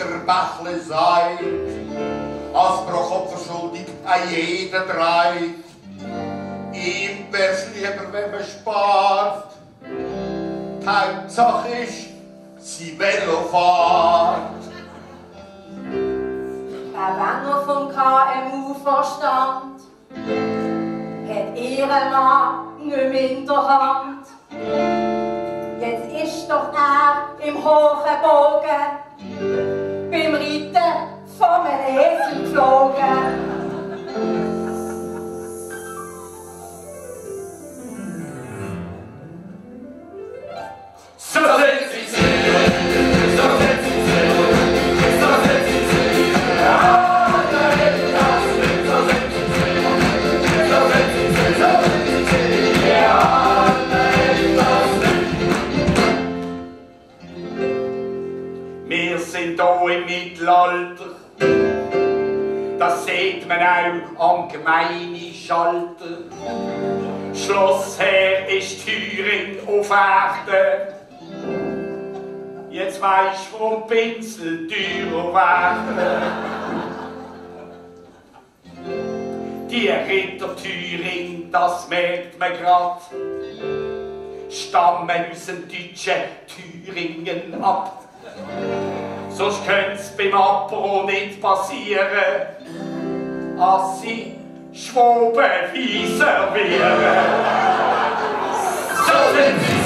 der Bächle seid, als pro Kopf verschuldigt an jeden drei. Ihm wär's lieber, wenn man spart. Die Hauptsache ist, sie Velofahrt. Herr Wenger vom KMU-Vorstand hat ihren Mann nicht mehr in der Hand. Jetzt ist doch er im hohen Bogen beim Reiten vom Esel geflogen. So sind sie, so sind sie, so sind sie, alle etwas mit, so sind sie, so sind sie, so sind sie, ja, alle etwas mit. Wir sind hier im Mittelalter, das sieht man auch am gemeinen Schalter. Schlossherr ist Thüring auf Erden. Jetzt weisst du, warum Pinsel teurer werden. Die Ritter Thüring, das merkt man grad, stammen aus dem deutschen Thüringen ab. Sonst könnte beim Apro nicht passieren, als sie Schwabenwein servieren. So sind sie,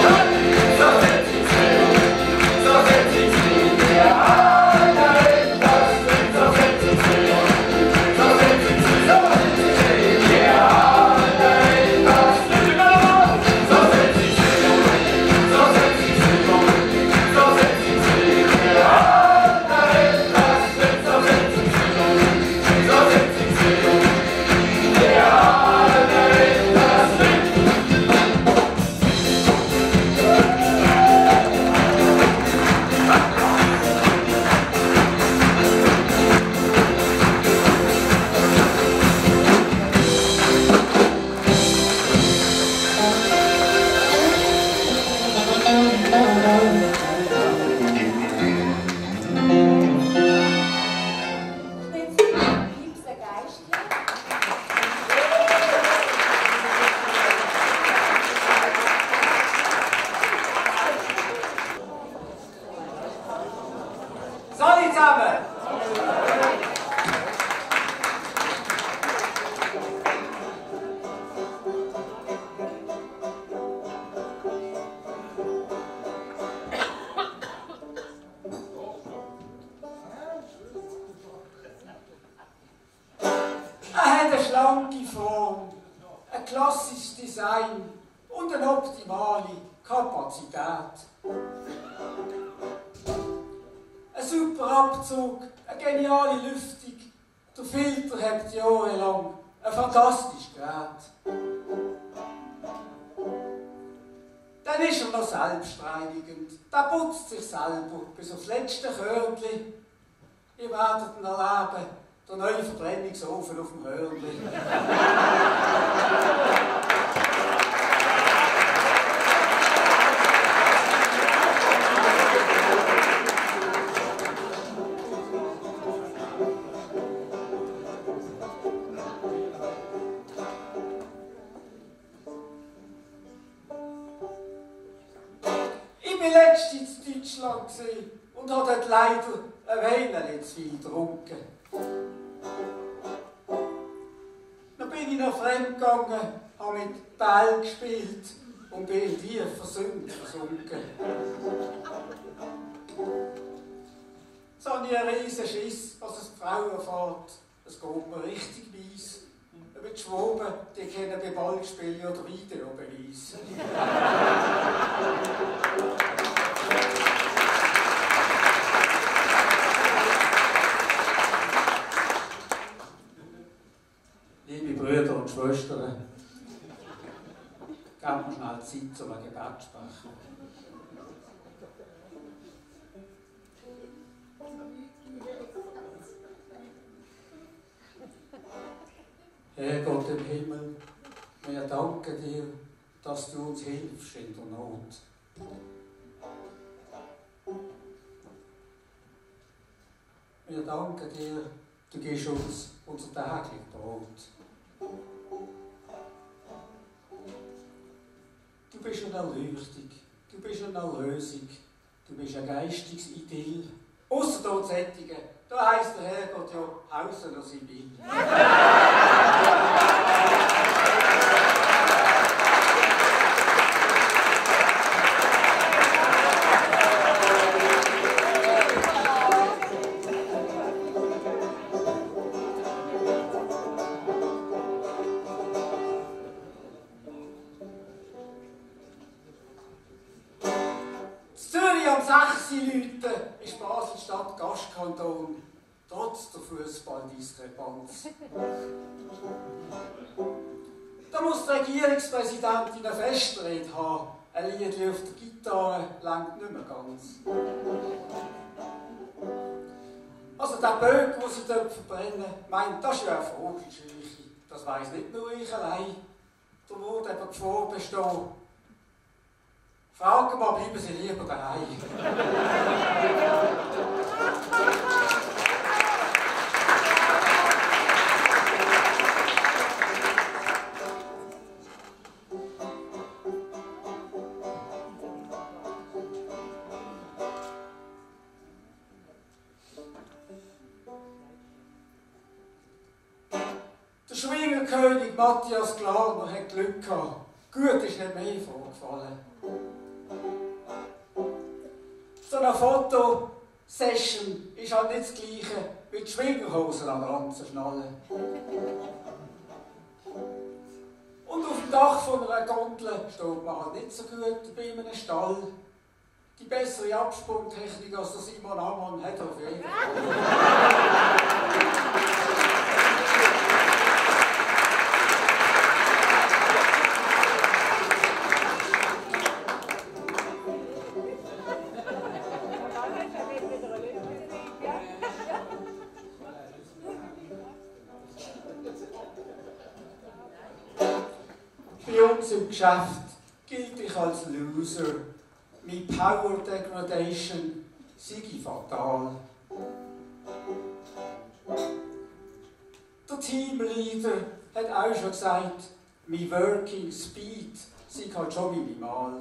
so sind sie. So sind sie, ja, alle etwas mit, so sind sie, so sind sie, so sind sie, ja, alle etwas mit, so sind sie, so sind sie, so sind sie, ja, alle etwas mit, so sind sie, so sind sie, ja, alle etwas mit. Ein super Abzug, eine geniale Lüftung, der Filter hat jahrelang ein fantastisches Gerät. Dann ist er noch selbstreinigend, der putzt sich selber bis aufs letzte Körnchen. Ihr werdet ihn erleben, der neue Verbrennungsofen auf dem Hörnli. Und hat dort leider ein wenig zu viel getrunken. Dann bin ich noch fremd gegangen, habe mit Ball gespielt und bin in die versunken. Jetzt habe ich einen riesen Schiss, was die Frau erfährt. Es geht mir richtig weiss. Über die Schwaben, die können bei Ballspielen oder Videobeweis. Liebe Brüder und Schwestern, gebt mir schnell Zeit, um ein Gebet zu sprechen. Herr Gott im Himmel, wir danken dir, dass du uns hilfst in der Not. Wir danken dir, du gibst uns unser tägliches Brot. Du bist eine Erleuchtung, du bist eine Erlösung, du bist ein geistiges Idyll. Ausser dort Sättigen, da heisst der Herrgott ja Hausen oder Sibyl. Ist Basel-Stadt Gastkanton, trotz der Fußballdiskrepanz. Da muss der Regierungspräsidentin eine Festrede haben. Ein Lied auf der Gitarre langt nicht mehr ganz. Also der Böck, den sie dort verbrennen, meint, das ist ja eine Vogelscheuche. Das weiss nicht nur ich allein. Da würde eben Gefahr bestehen. Fragen mal, bleiben Sie lieber daheim. Der Schwingerkönig Matthias Glarner hat Glück gehabt. Gut ist nicht mehr vorgefallen. So eine Fotosession ist halt nicht das Gleiche wie die Schwingerhosen am Ranzen schnallen. Und auf dem Dach von einer Gondel steht man halt nicht so gut bei einem Stall. Die bessere Absprungtechnik als der Simon Ammann hat er auf jeden Fall. Bei uns im Geschäft gilt ich als Loser. Meine Power Degradation sei fatal. Der Teamleader hat auch schon gesagt, mein Working Speed sei halt schon minimal.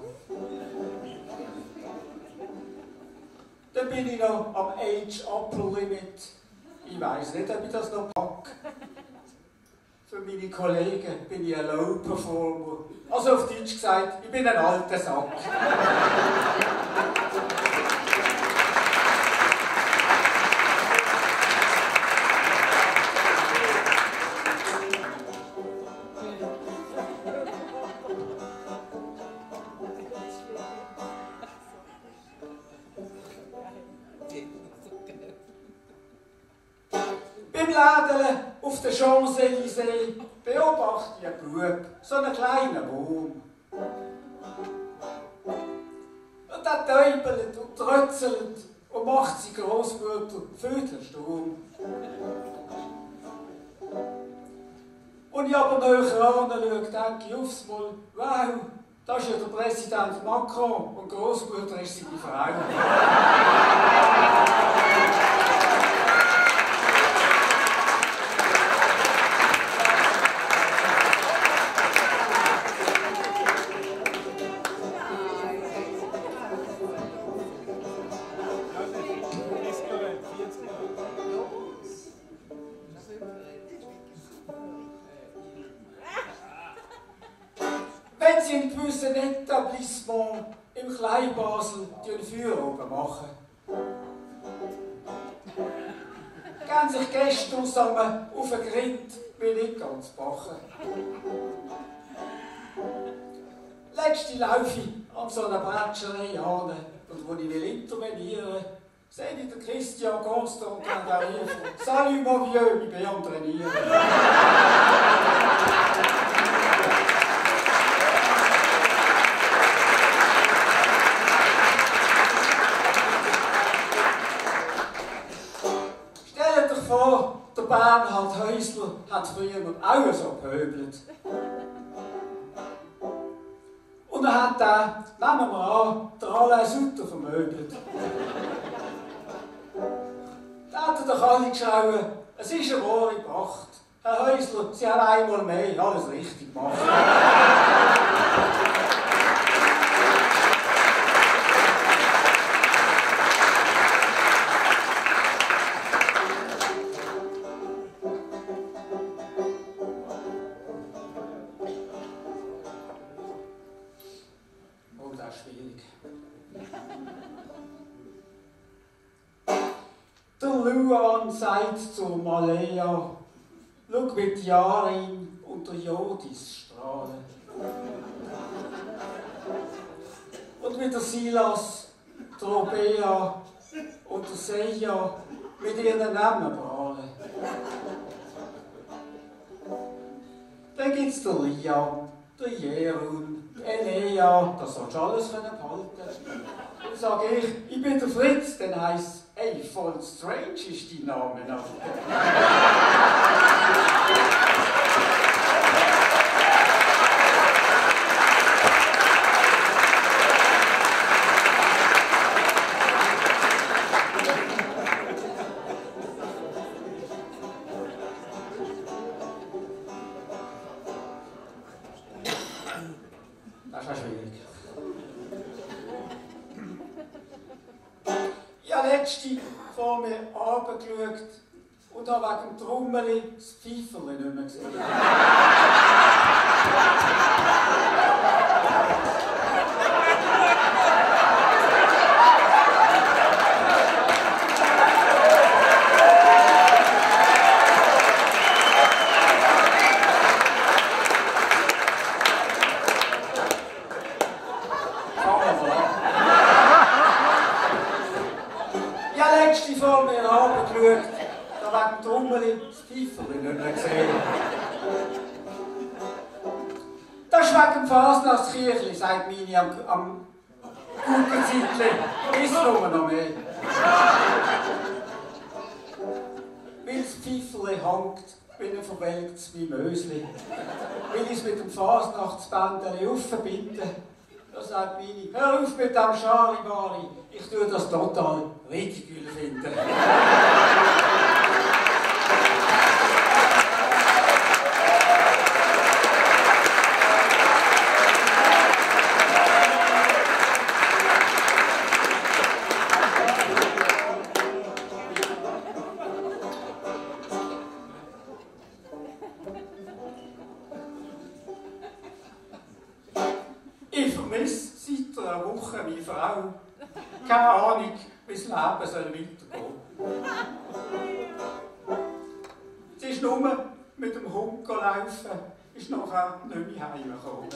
Dann bin ich noch am Age Upper Limit. Ich weiss nicht, ob ich das noch packe. Für meine Kollegen bin ich ein Low Performer. Also auf Deutsch gesagt, ich bin ein alter Sack. Beim Lädeln auf der Champs-Élysées beobachte ich einen Bub, so einen kleinen Wurm. Und der täubelt und trötzelt und macht seine Grossmutter Vödelsturm. Und ich aber näher anschaue, denke ich aufs Mal, wow, das ist ja der Präsident Macron und Grossmutter ist seine Frau. Wenn Sie in gewissen Etablissements im Kleinbasel die Führer oben machen, gehen sich Gäste zusammen auf einen Grind wie nicht ganz backen. Letzte laufe ich an so einer Bretscherei an und wo ich intervenieren will, sehe ich den Christian Constant und der Rief: «Salut mon vieux, ich bin am Trainieren.» Stellt euch vor, der Bernhard Häusler hat früher auch so gepöbelt. Und er hat den, nehmen wir an, der Alain Sutter vermöbelt. Der Hätten doch alle geschrauen, es ist eine wahre Pracht. Herr Häusler, Sie haben einmal mehr alles richtig gemacht. Oh, das ist schwierig. Der Luan sagt zur Malea, schau mit Jarin und der Jodis strahlen. Und mit der Silas, der Robea und der Seja mit ihren Namen prahlen. Dann gibt es der Liam, der Jerun, Enea, das sollst du alles behalten. Dann sage ich bin der Fritz, dann heisst Ey, voll strange ist dein Name noch. Das ist ja schwierig. Ich habe letztens vor mir runtergeschaut und habe wegen dem Trommeli das Pfeiferli nicht mehr gesehen. Vor mir runtergeschaut, da wegen dem Trommeli das Pfeiferli nicht mehr gesehen. Das ist wegen dem Fasnachtskirchli, sagt meine am guten Zeitli. Ist nur noch mehr. Weil das Pfeiferli hängt wie ein verwelktes Mimösli. Will ich es mit dem Fasnachtsbändeli aufverbinden. Da sagt meine, hör auf mit dem Scharibari, ich tue das total ridicule finden. Ich vermisse seit einer Woche meine Frau. Keine Ahnung, wie das Leben weitergehen soll. Sie ist nur mit dem Hund laufen, ist nachher nicht mehr heimgekommen.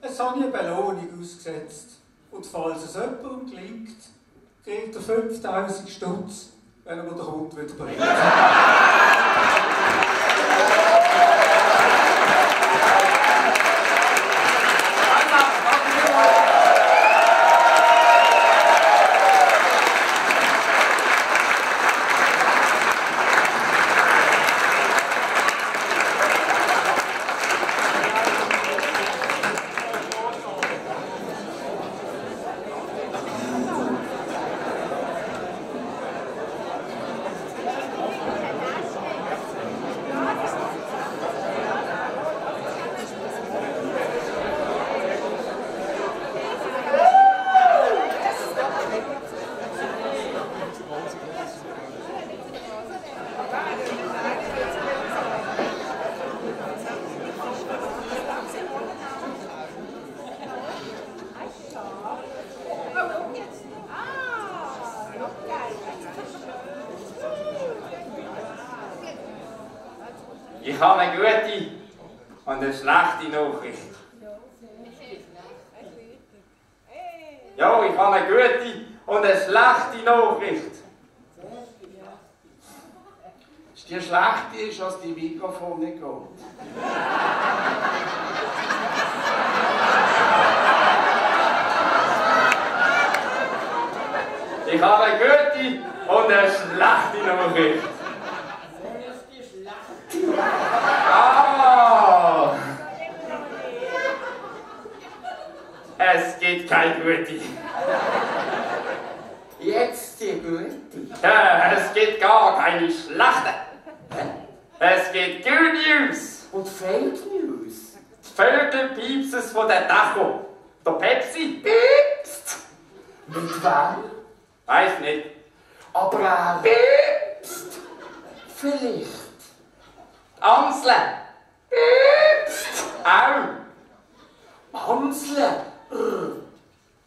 Jetzt habe ich eine Belohnung ausgesetzt. Und falls es jemandem gelingt, kriegt er 5000 Stutz, wenn er mir den Hund wieder bringt. Ich habe eine gute und eine schlechte Nachricht. Ja, ich habe eine gute und eine schlechte Nachricht. Die schlechte ist, dass die Mikrofon nicht geht. Ich habe eine gute und eine schlechte Nachricht. Ah! Es gibt keine gute. jetzt die Gute? Ja, es gibt gar keine schlechten. Es gibt Good News. Und Fake News? Die Vögelpiepses von der Tacho. Der Pepsi. Piepst. Mit wem? Weiß nicht. Aber er piepst. Vielleicht. Amsle. Piepst. Auch. Amsle.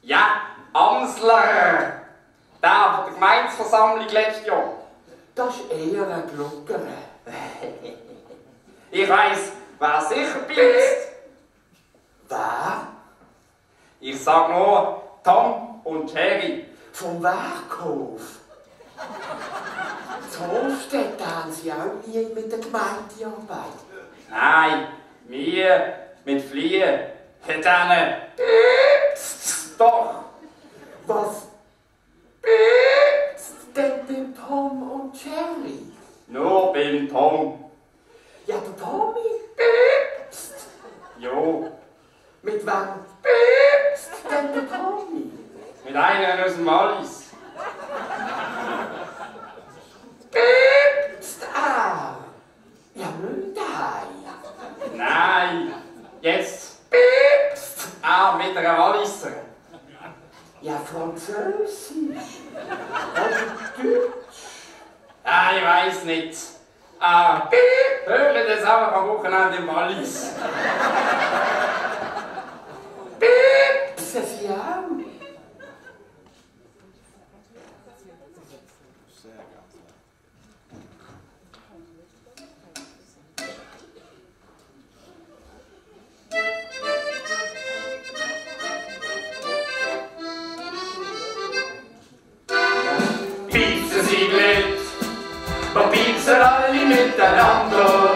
Ja, Amsler. Der von der Gemeindeversammlung letztes Jahr. Das ist eher ein Glucker. Ich weiss, wer sicher piepst. Wer? Ich sag nur Tom und Jerry. Vom Werkhof. Zollstätte haben Sie auch nie mit der Gemeindearbeit. Nein, wir mit Fliehen. Denen piepst's doch. Was piepst denn beim Tom und Jerry? Nur beim Tom. Ja, der Tommy piepst. Jo. Mit wem piepst denn der Tommy? Mit einer aus dem Wallis. Piepst er? Ja, nicht daheim. Nein, jetzt piepst er mit einer Walliser. Ja, Französisch. Oder Deutsch. Ah, ich weiss nicht. Hören das auch am Wochenende im Wallis. Piepsen Sie auch? Piepsen Sie mit, wir piepsen alle miteinander.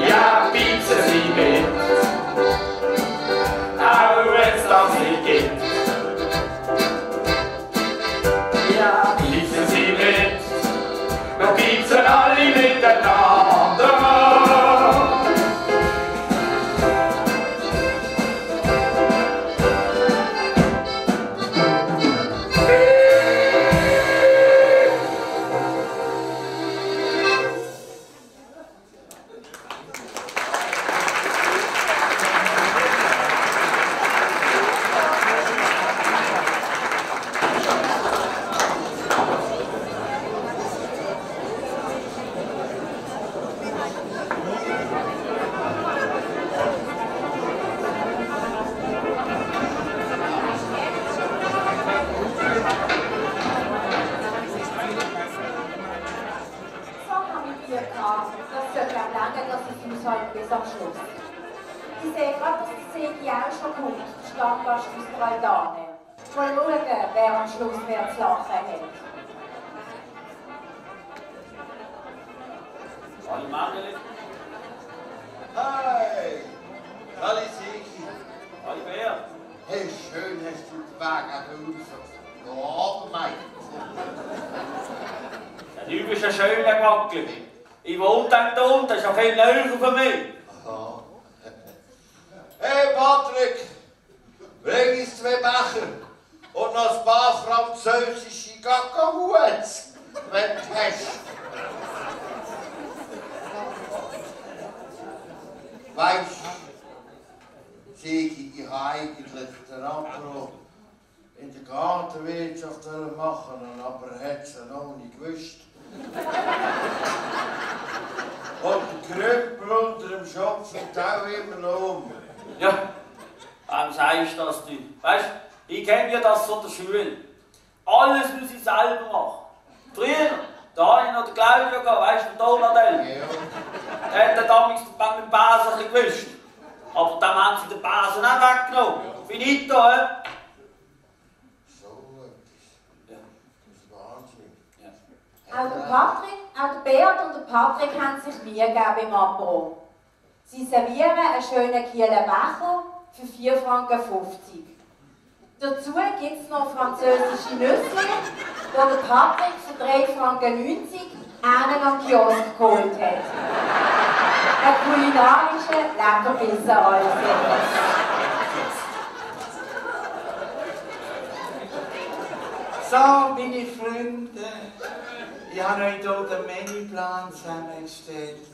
Ja, piepsen Sie mit, auch wenn's das nicht gibt. Ja, piepsen Sie mit, wir piepsen alle miteinander. Bis am Schluss. Ich sehe gerade, dass die Segi auch schon kommt, der Stammgast aus der Aldane. Mal schauen, wer am Schluss mehr zu lachen hat. Hallo Margret. Hey! Hallo Sigi. Hallo Bär. Hey, schön hast du den Weg an den Ufer. Ja, Mike. Ja, du bist ein schöner Wackel. Ich wohne dann da unten, das ist ja viel näher von mir. Aha. Hey Patrick, bring uns 2 Becher und noch ein paar französische Gackerhuts, wenn du hast. Weisst du, Sigi, ich habe eigentlich den Apro in der Gartenwirtschaft machen, aber er hat es noch nicht gewusst. Und der Krüppel unter dem Schopf fällt auch immer noch um. Ja, warum sagst du das, du? Weißt du, ich kenne ja das von der Schule. Alles muss ich selber machen. Früher, da habe ich noch den Claudio gehabt, weißt du, den Donadell. Ja. Der hat dann damals mit dem Basen ein bisschen gewischt. Aber dann haben sie den Basen auch weggenommen. Finito, hä? Auch der Patrick, auch der Beat und der Patrick haben sich Mühe gegeben im Apero. Sie servieren einen schönen Kieler Becher für 4,50 Franken. Dazu gibt es noch französische Nüsse, die der Patrick für 3,90 Franken einen am Kiosk geholt hat. Ein kulinarischer Leckerbisser als So, meine Freunde, ich habe euch hier den Menüplan zusammengestellt.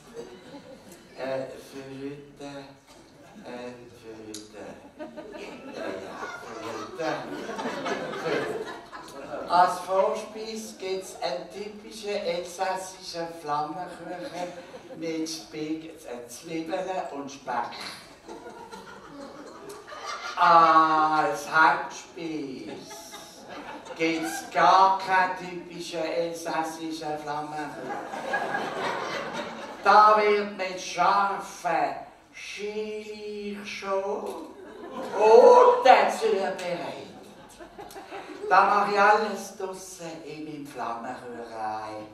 Für heute. Als Vorspeise gibt es einen typischen elsässischen Flammkuchen mit Zwiebeln und Speck. Als Hauptspeise gibt es gar keinen typischen elsässischen Flammkuchen. Da wird mit scharfen Schirschon und dazu bereit. Da mache ich alles draussen in meinem Flammkuchen ein.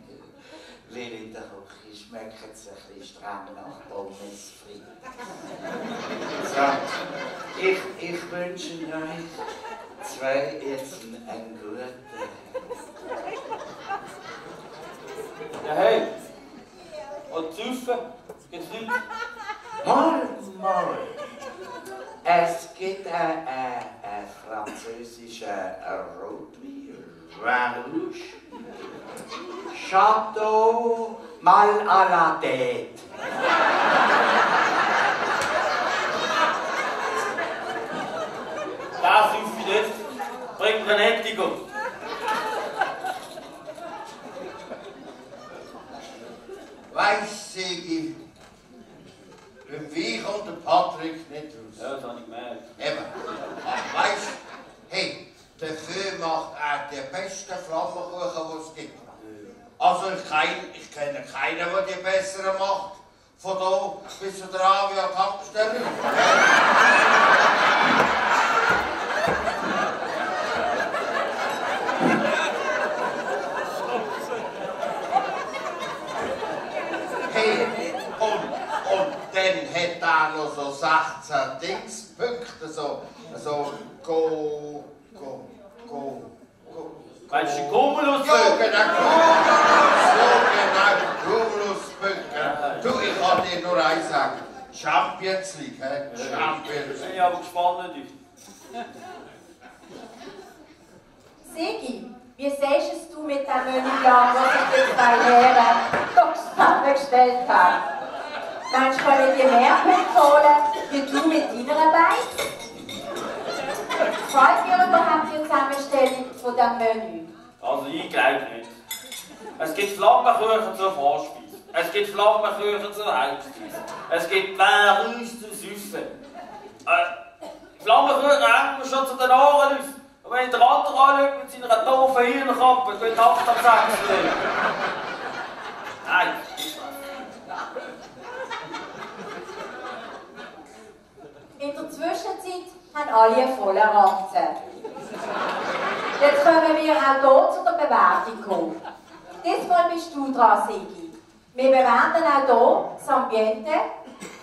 Weil in der Küche schmeckt es ein bisschen streng nach Pommes frites. So, ich wünsche euch zwei jetzt einen guten. Ja, hey! Und Süffe? Geht's nicht? Mal. Es gibt einen französischen Rotwein, Rouge, Chateau mal à la tête. Das Süffe nicht. Bringt mir eine Hektigung. Weißt du, Sigi, beim Wein kommt der Patrick nicht raus. Ja, das habe ich gemerkt. Eben. Weißt du, hey, dafür macht er den besten Flammkuchen, den es gibt. Also ich kenne keinen, der die besseren macht. Von hier bis zu der Avia-Tankstelle. Hey, und dann hat er noch so 16 Dingspunkte, so Meinst du Cumulus? Ja, genau, Cumuluspunkte. Du, ich kann dir nur eins sagen. Champions League, hä? Champions League. Ich bin aber gespannt. Sigi, wie siehst du mit dem Menüplan, was ich die zwei Herren doch zusammengestellt habe? Meinst du, können die mehr Punkte holen, wie du mit deiner Beiz? Gefällt dir überhaupt die Zusammenstellung von diesem Menü? Also ich glaube nicht. Es gibt Flammkuchen zur Vorspeise. Es gibt Flammkuchen zur Hauptspeise. Es gibt Bärrüs zum Süffen. Flammkuchen hängen wir schon zu den Ohren aus. Und wenn der andere anschaut mit seiner doofen Hirnkappe, geht 8 am 6. Nein. In der Zwischenzeit haben alle einen vollen Ranzen. Jetzt können wir auch hier zu der Bewertung kommen. Diesmal bist du dran, Sigi. Wir bewerten auch hier das Ambiente,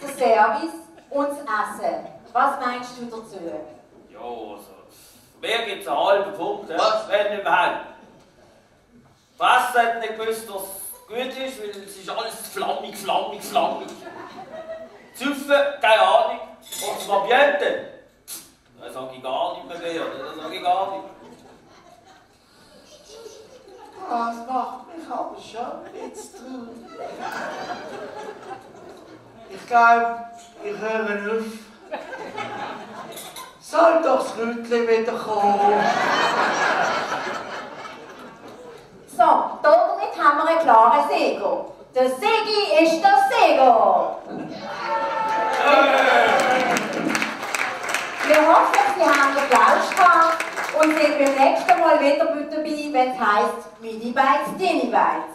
den Service und das Essen. Was meinst du dazu? Ja, also. Wer gibt es einen halben Punkt? Was? Wenn überhaupt. Die Presse hat nicht gewusst, dass es gut ist, weil es ist alles flammig. Züffen, keine Ahnung. Und das Ambiente? Da sage ich gar nicht mehr, oder? Da sage ich gar nicht. Das macht mich aber schon jetzt traurig. Ich glaube, ich höre auf. Soll doch das Rütli wieder kommen. So, damit haben wir einen klaren Sieger. Der Sigi ist der Sieger. Wir hoffen, Sie haben Applaus gehabt und sind beim nächsten Mal wieder dabei, wenn es heisst Mini Beiz, Dini Beiz.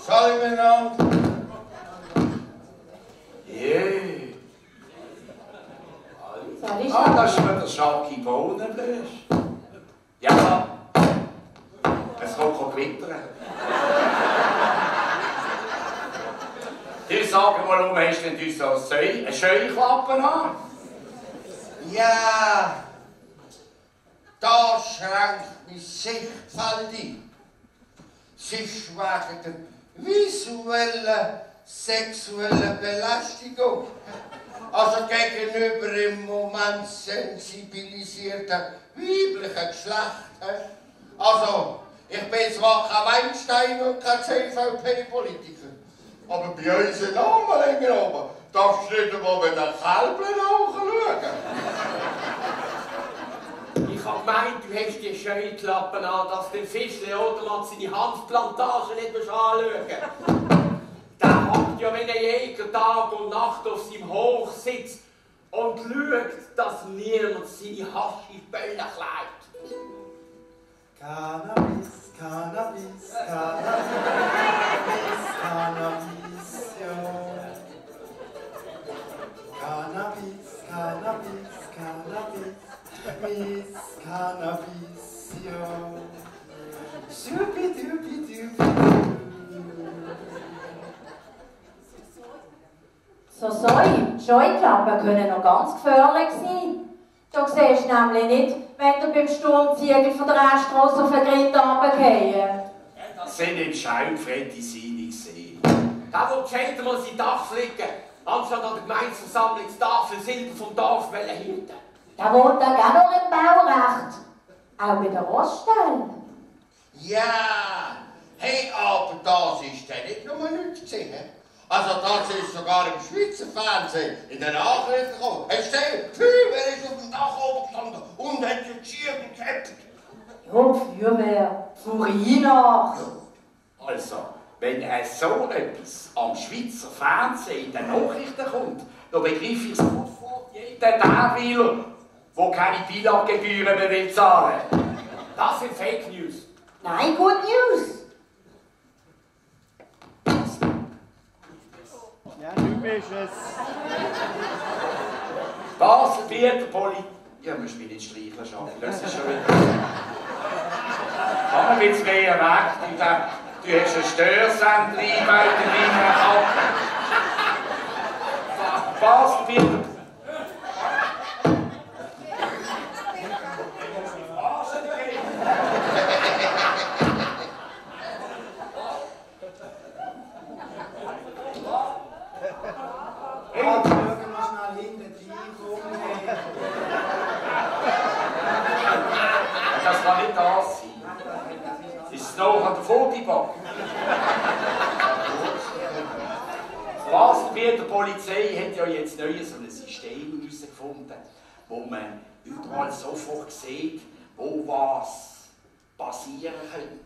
Salut miteinander. Je. Salut, Ah, das ist mir der Schaki Bohnenblösch. Ja. Es kommt gewittern. Du sag mal, warum hast du denn so eine Scheuklappe an? Ja, da schränkt mein Sichtfeld ein. Es ist wegen der visuellen, sexuellen Belästigung. Also gegenüber im Moment sensibilisierten weiblichen Geschlecht. Also, ich bin zwar kein Weinstein und kein CVP-Politiker, aber bei unseren Namenlingen oben darfst du nicht einmal mit den Kälbchen nachschauen. Ich hab gemeint, du hast die Scheuklappen an, dass der Fischli Odermann seine Hanfplantage nicht anschauen muss. Der hockt ja wie ein Jäger Tag und Nacht auf seinem Hochsitz und schaut, dass niemand seine Haschibölle kleidet. Cannabis, Cannabis, Cannabis, Cannabis, Cannabis, Cannabis, Cannabis, Miss Cannabis, Schubi-dubi-dubi-du. So Scheuklappen können noch ganz gefährlich sein. Du siehst nämlich nicht, wenn du beim Sturmziegel von der Straße auf den Grind runterfällst. Das sind entscheidende seine gesehen. Da wo gescheiter mal sein Dach flicken, anstatt an der Gemeindeversammlung die Tafel Silber vom Dorf hinten. Der wohnt da auch noch im Baurecht. Auch bei der Roststelle. Ja, hey, aber das ist dann nicht nur nichts gesehen. Also das ist sogar im Schweizer Fernsehen in den Nachrichten gekommen. Hast du gesehen? Wer ist auf dem Dach oben gestanden und hat die Schienen gehabt? Ja, Feuerwehr, Furina. Also, wenn so etwas am Schweizer Fernsehen in den Nachrichten kommt, dann begreife ich sofort jeden der will, der keine Bilaggebühren mehr will zahlen. Das sind Fake News. Nein, Good News. Ja, du bist es. Basel-Bieter Polizei. Ja, musst mich nicht streicheln, Schaffi. Das ist schon wieder. Komm ein bisschen mehr weg. Du hast einen Störsender eingebaut in deiner Kappe. Basel-Bieter. Das kann nicht das sein. Ist es noch an der Vogelbock? Die Basel-Bieter Polizei hat ja jetzt neu so ein System herausgefunden, wo man überall sofort sieht, wo was passieren könnte.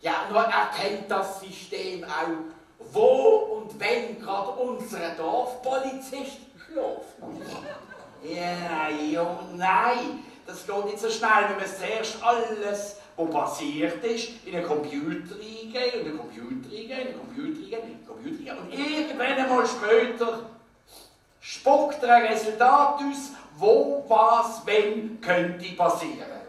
Ja, nur erkennt das System auch, wo und wenn gerade unser Dorfpolizist schläft. Ja, nein, das geht nicht so schnell, wenn man zuerst alles, was passiert ist, in einen Computer eingeben, in einen Computer eingeben, in einen Computer eingeben, in einen Computer eingeben und irgendwann einmal später spuckt er ein Resultat aus, wo, was, wenn könnte passieren.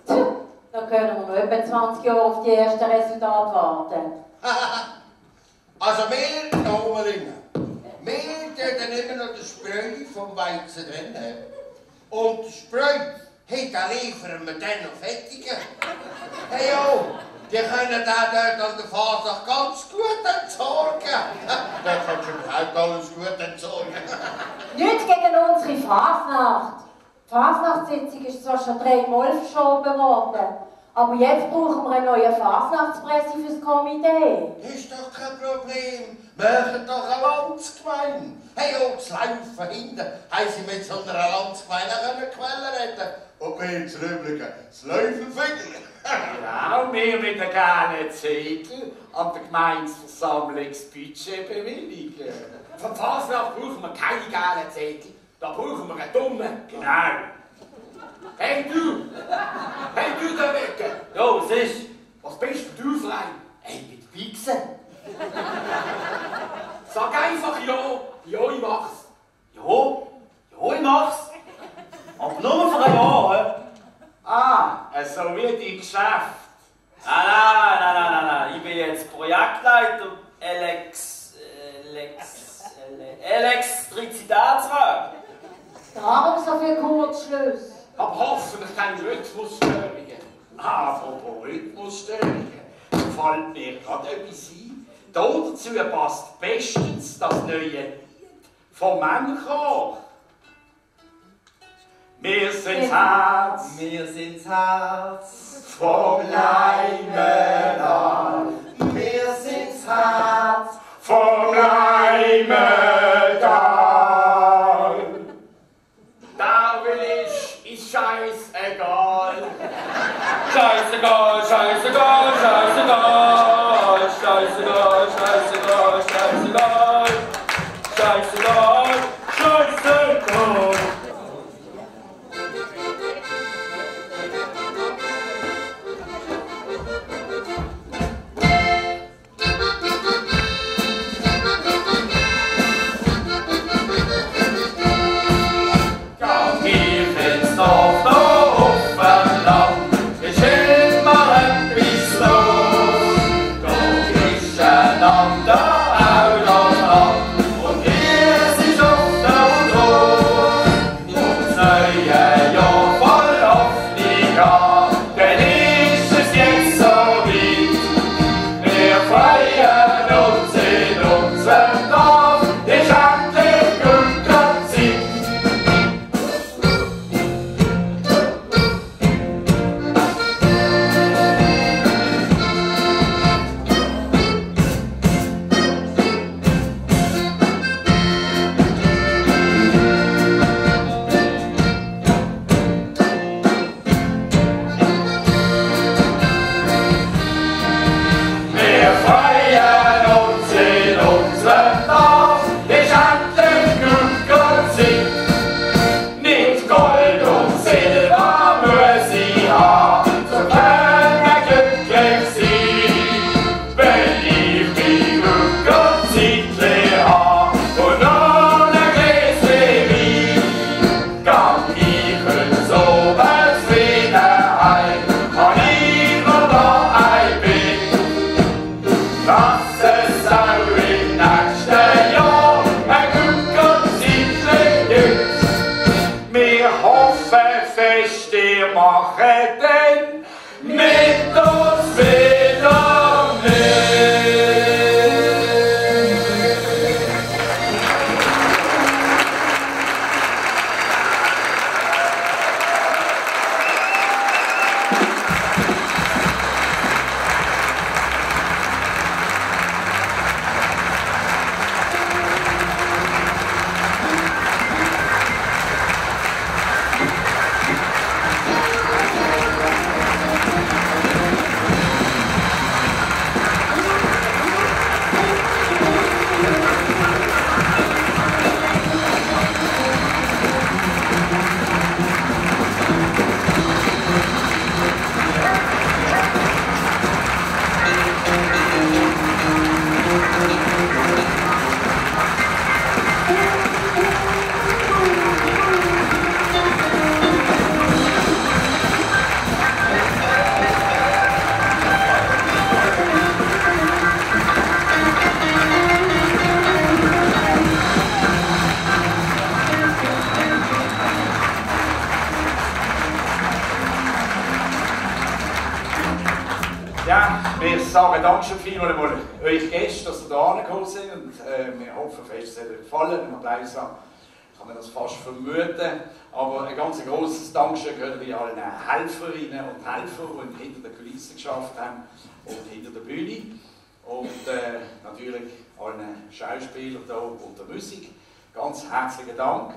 Da können wir noch etwa 20 Jahre auf die ersten Resultate warten. Also wir Namenlingen, wir tun immer noch den Spreu vom Weizen drin. Und den Spreu, hey, den liefern wir dann noch Fettigen. Hey jo, die können den dort an der Fasnacht ganz gut entsorgen. Da kannst du überhaupt alles gut entsorgen. Nicht gegen unsere Fasnacht. Die Fasnachtssitzung ist zwar schon 3-mal verschoben worden, aber jetzt brauchen wir eine neue Fasnachtspresse fürs Komitee. Ist doch kein Problem. Machen doch eine Landsgemeinde. Hey, oh, das Laufen hinten, haben sie mit so einer Landsgemeinde Quellen retten. Und wir ins Rüblige, das Läufelfinger. Genau, wir mit der gerne Zettel an der Gemeindeversammlung das Budget bewilligen. Für die Fasnacht brauchen wir keine gelben Zettel, da brauchen wir einen dummen. Genau. Hey du da weg! Ja, was ist? Was bist du für ein? Hey, mit Nein. Ich bin jetzt Projektleiter Elektrizitätsrat. Darum so viel Kurzschluss. Aber hoffentlich keine Rhythmusstörungen. Apropos Rhythmusstörungen, fällt mir gerade etwas ein. Dazu passt bestens das neue Lied vom Männerchor. Wir sind's Herz vom Leimental. Wir sind's Herz vom Leimental. Da will ist scheißegal. Scheißegal. Wir sagen Dankeschön vielmals einmal euch Gäste, dass ihr da gekommen sind und wir hoffen fest, es hat euch gefallen. Im Applaus kann man das fast vermuten. Aber ein ganz grosses Dankeschön gehört wie allen Helferinnen und Helfern, die hinter den Kulissen geschafft haben und hinter der Bühne. Und natürlich allen Schauspielern hier und der Musik. Ganz herzlichen Dank.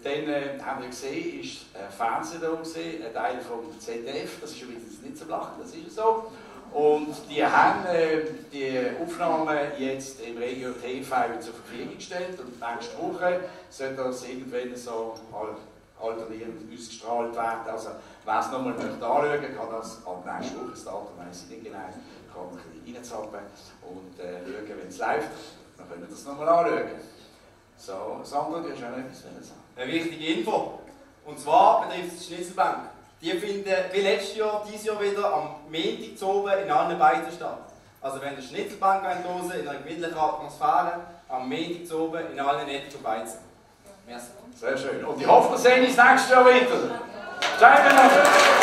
Dann haben wir gesehen, ist Fernsehen da gewesen, ein Teil vom ZDF, das ist übrigens nicht zu lachen, das ist so. Und die haben die Aufnahmen jetzt im Regio TV zur Verfügung gestellt und nächste Woche soll das irgendwann so alternierend ausgestrahlt werden. Also wer es nochmal anschauen kann das ab nächste Woche, das Datum weiss ich nicht genau, kann man ein bisschen reinzappen und schauen, wenn es läuft, dann können wir das nochmal anschauen. So, Sandra, du hast auch noch etwas sagen. Eine wichtige Info. Und zwar betrifft es die Schnitzelbank. die finden wie letztes Jahr, dieses Jahr wieder am Montag zu oben in allen Beizen statt. Also wenn ihr Schnitzelbank hören in einer gemütlichen Atmosphäre, am Montag zu oben in allen Ettigen Beizen. Merci. Sehr schön. Und ich hoffe, wir sehen uns nächstes Jahr wieder. Ciao.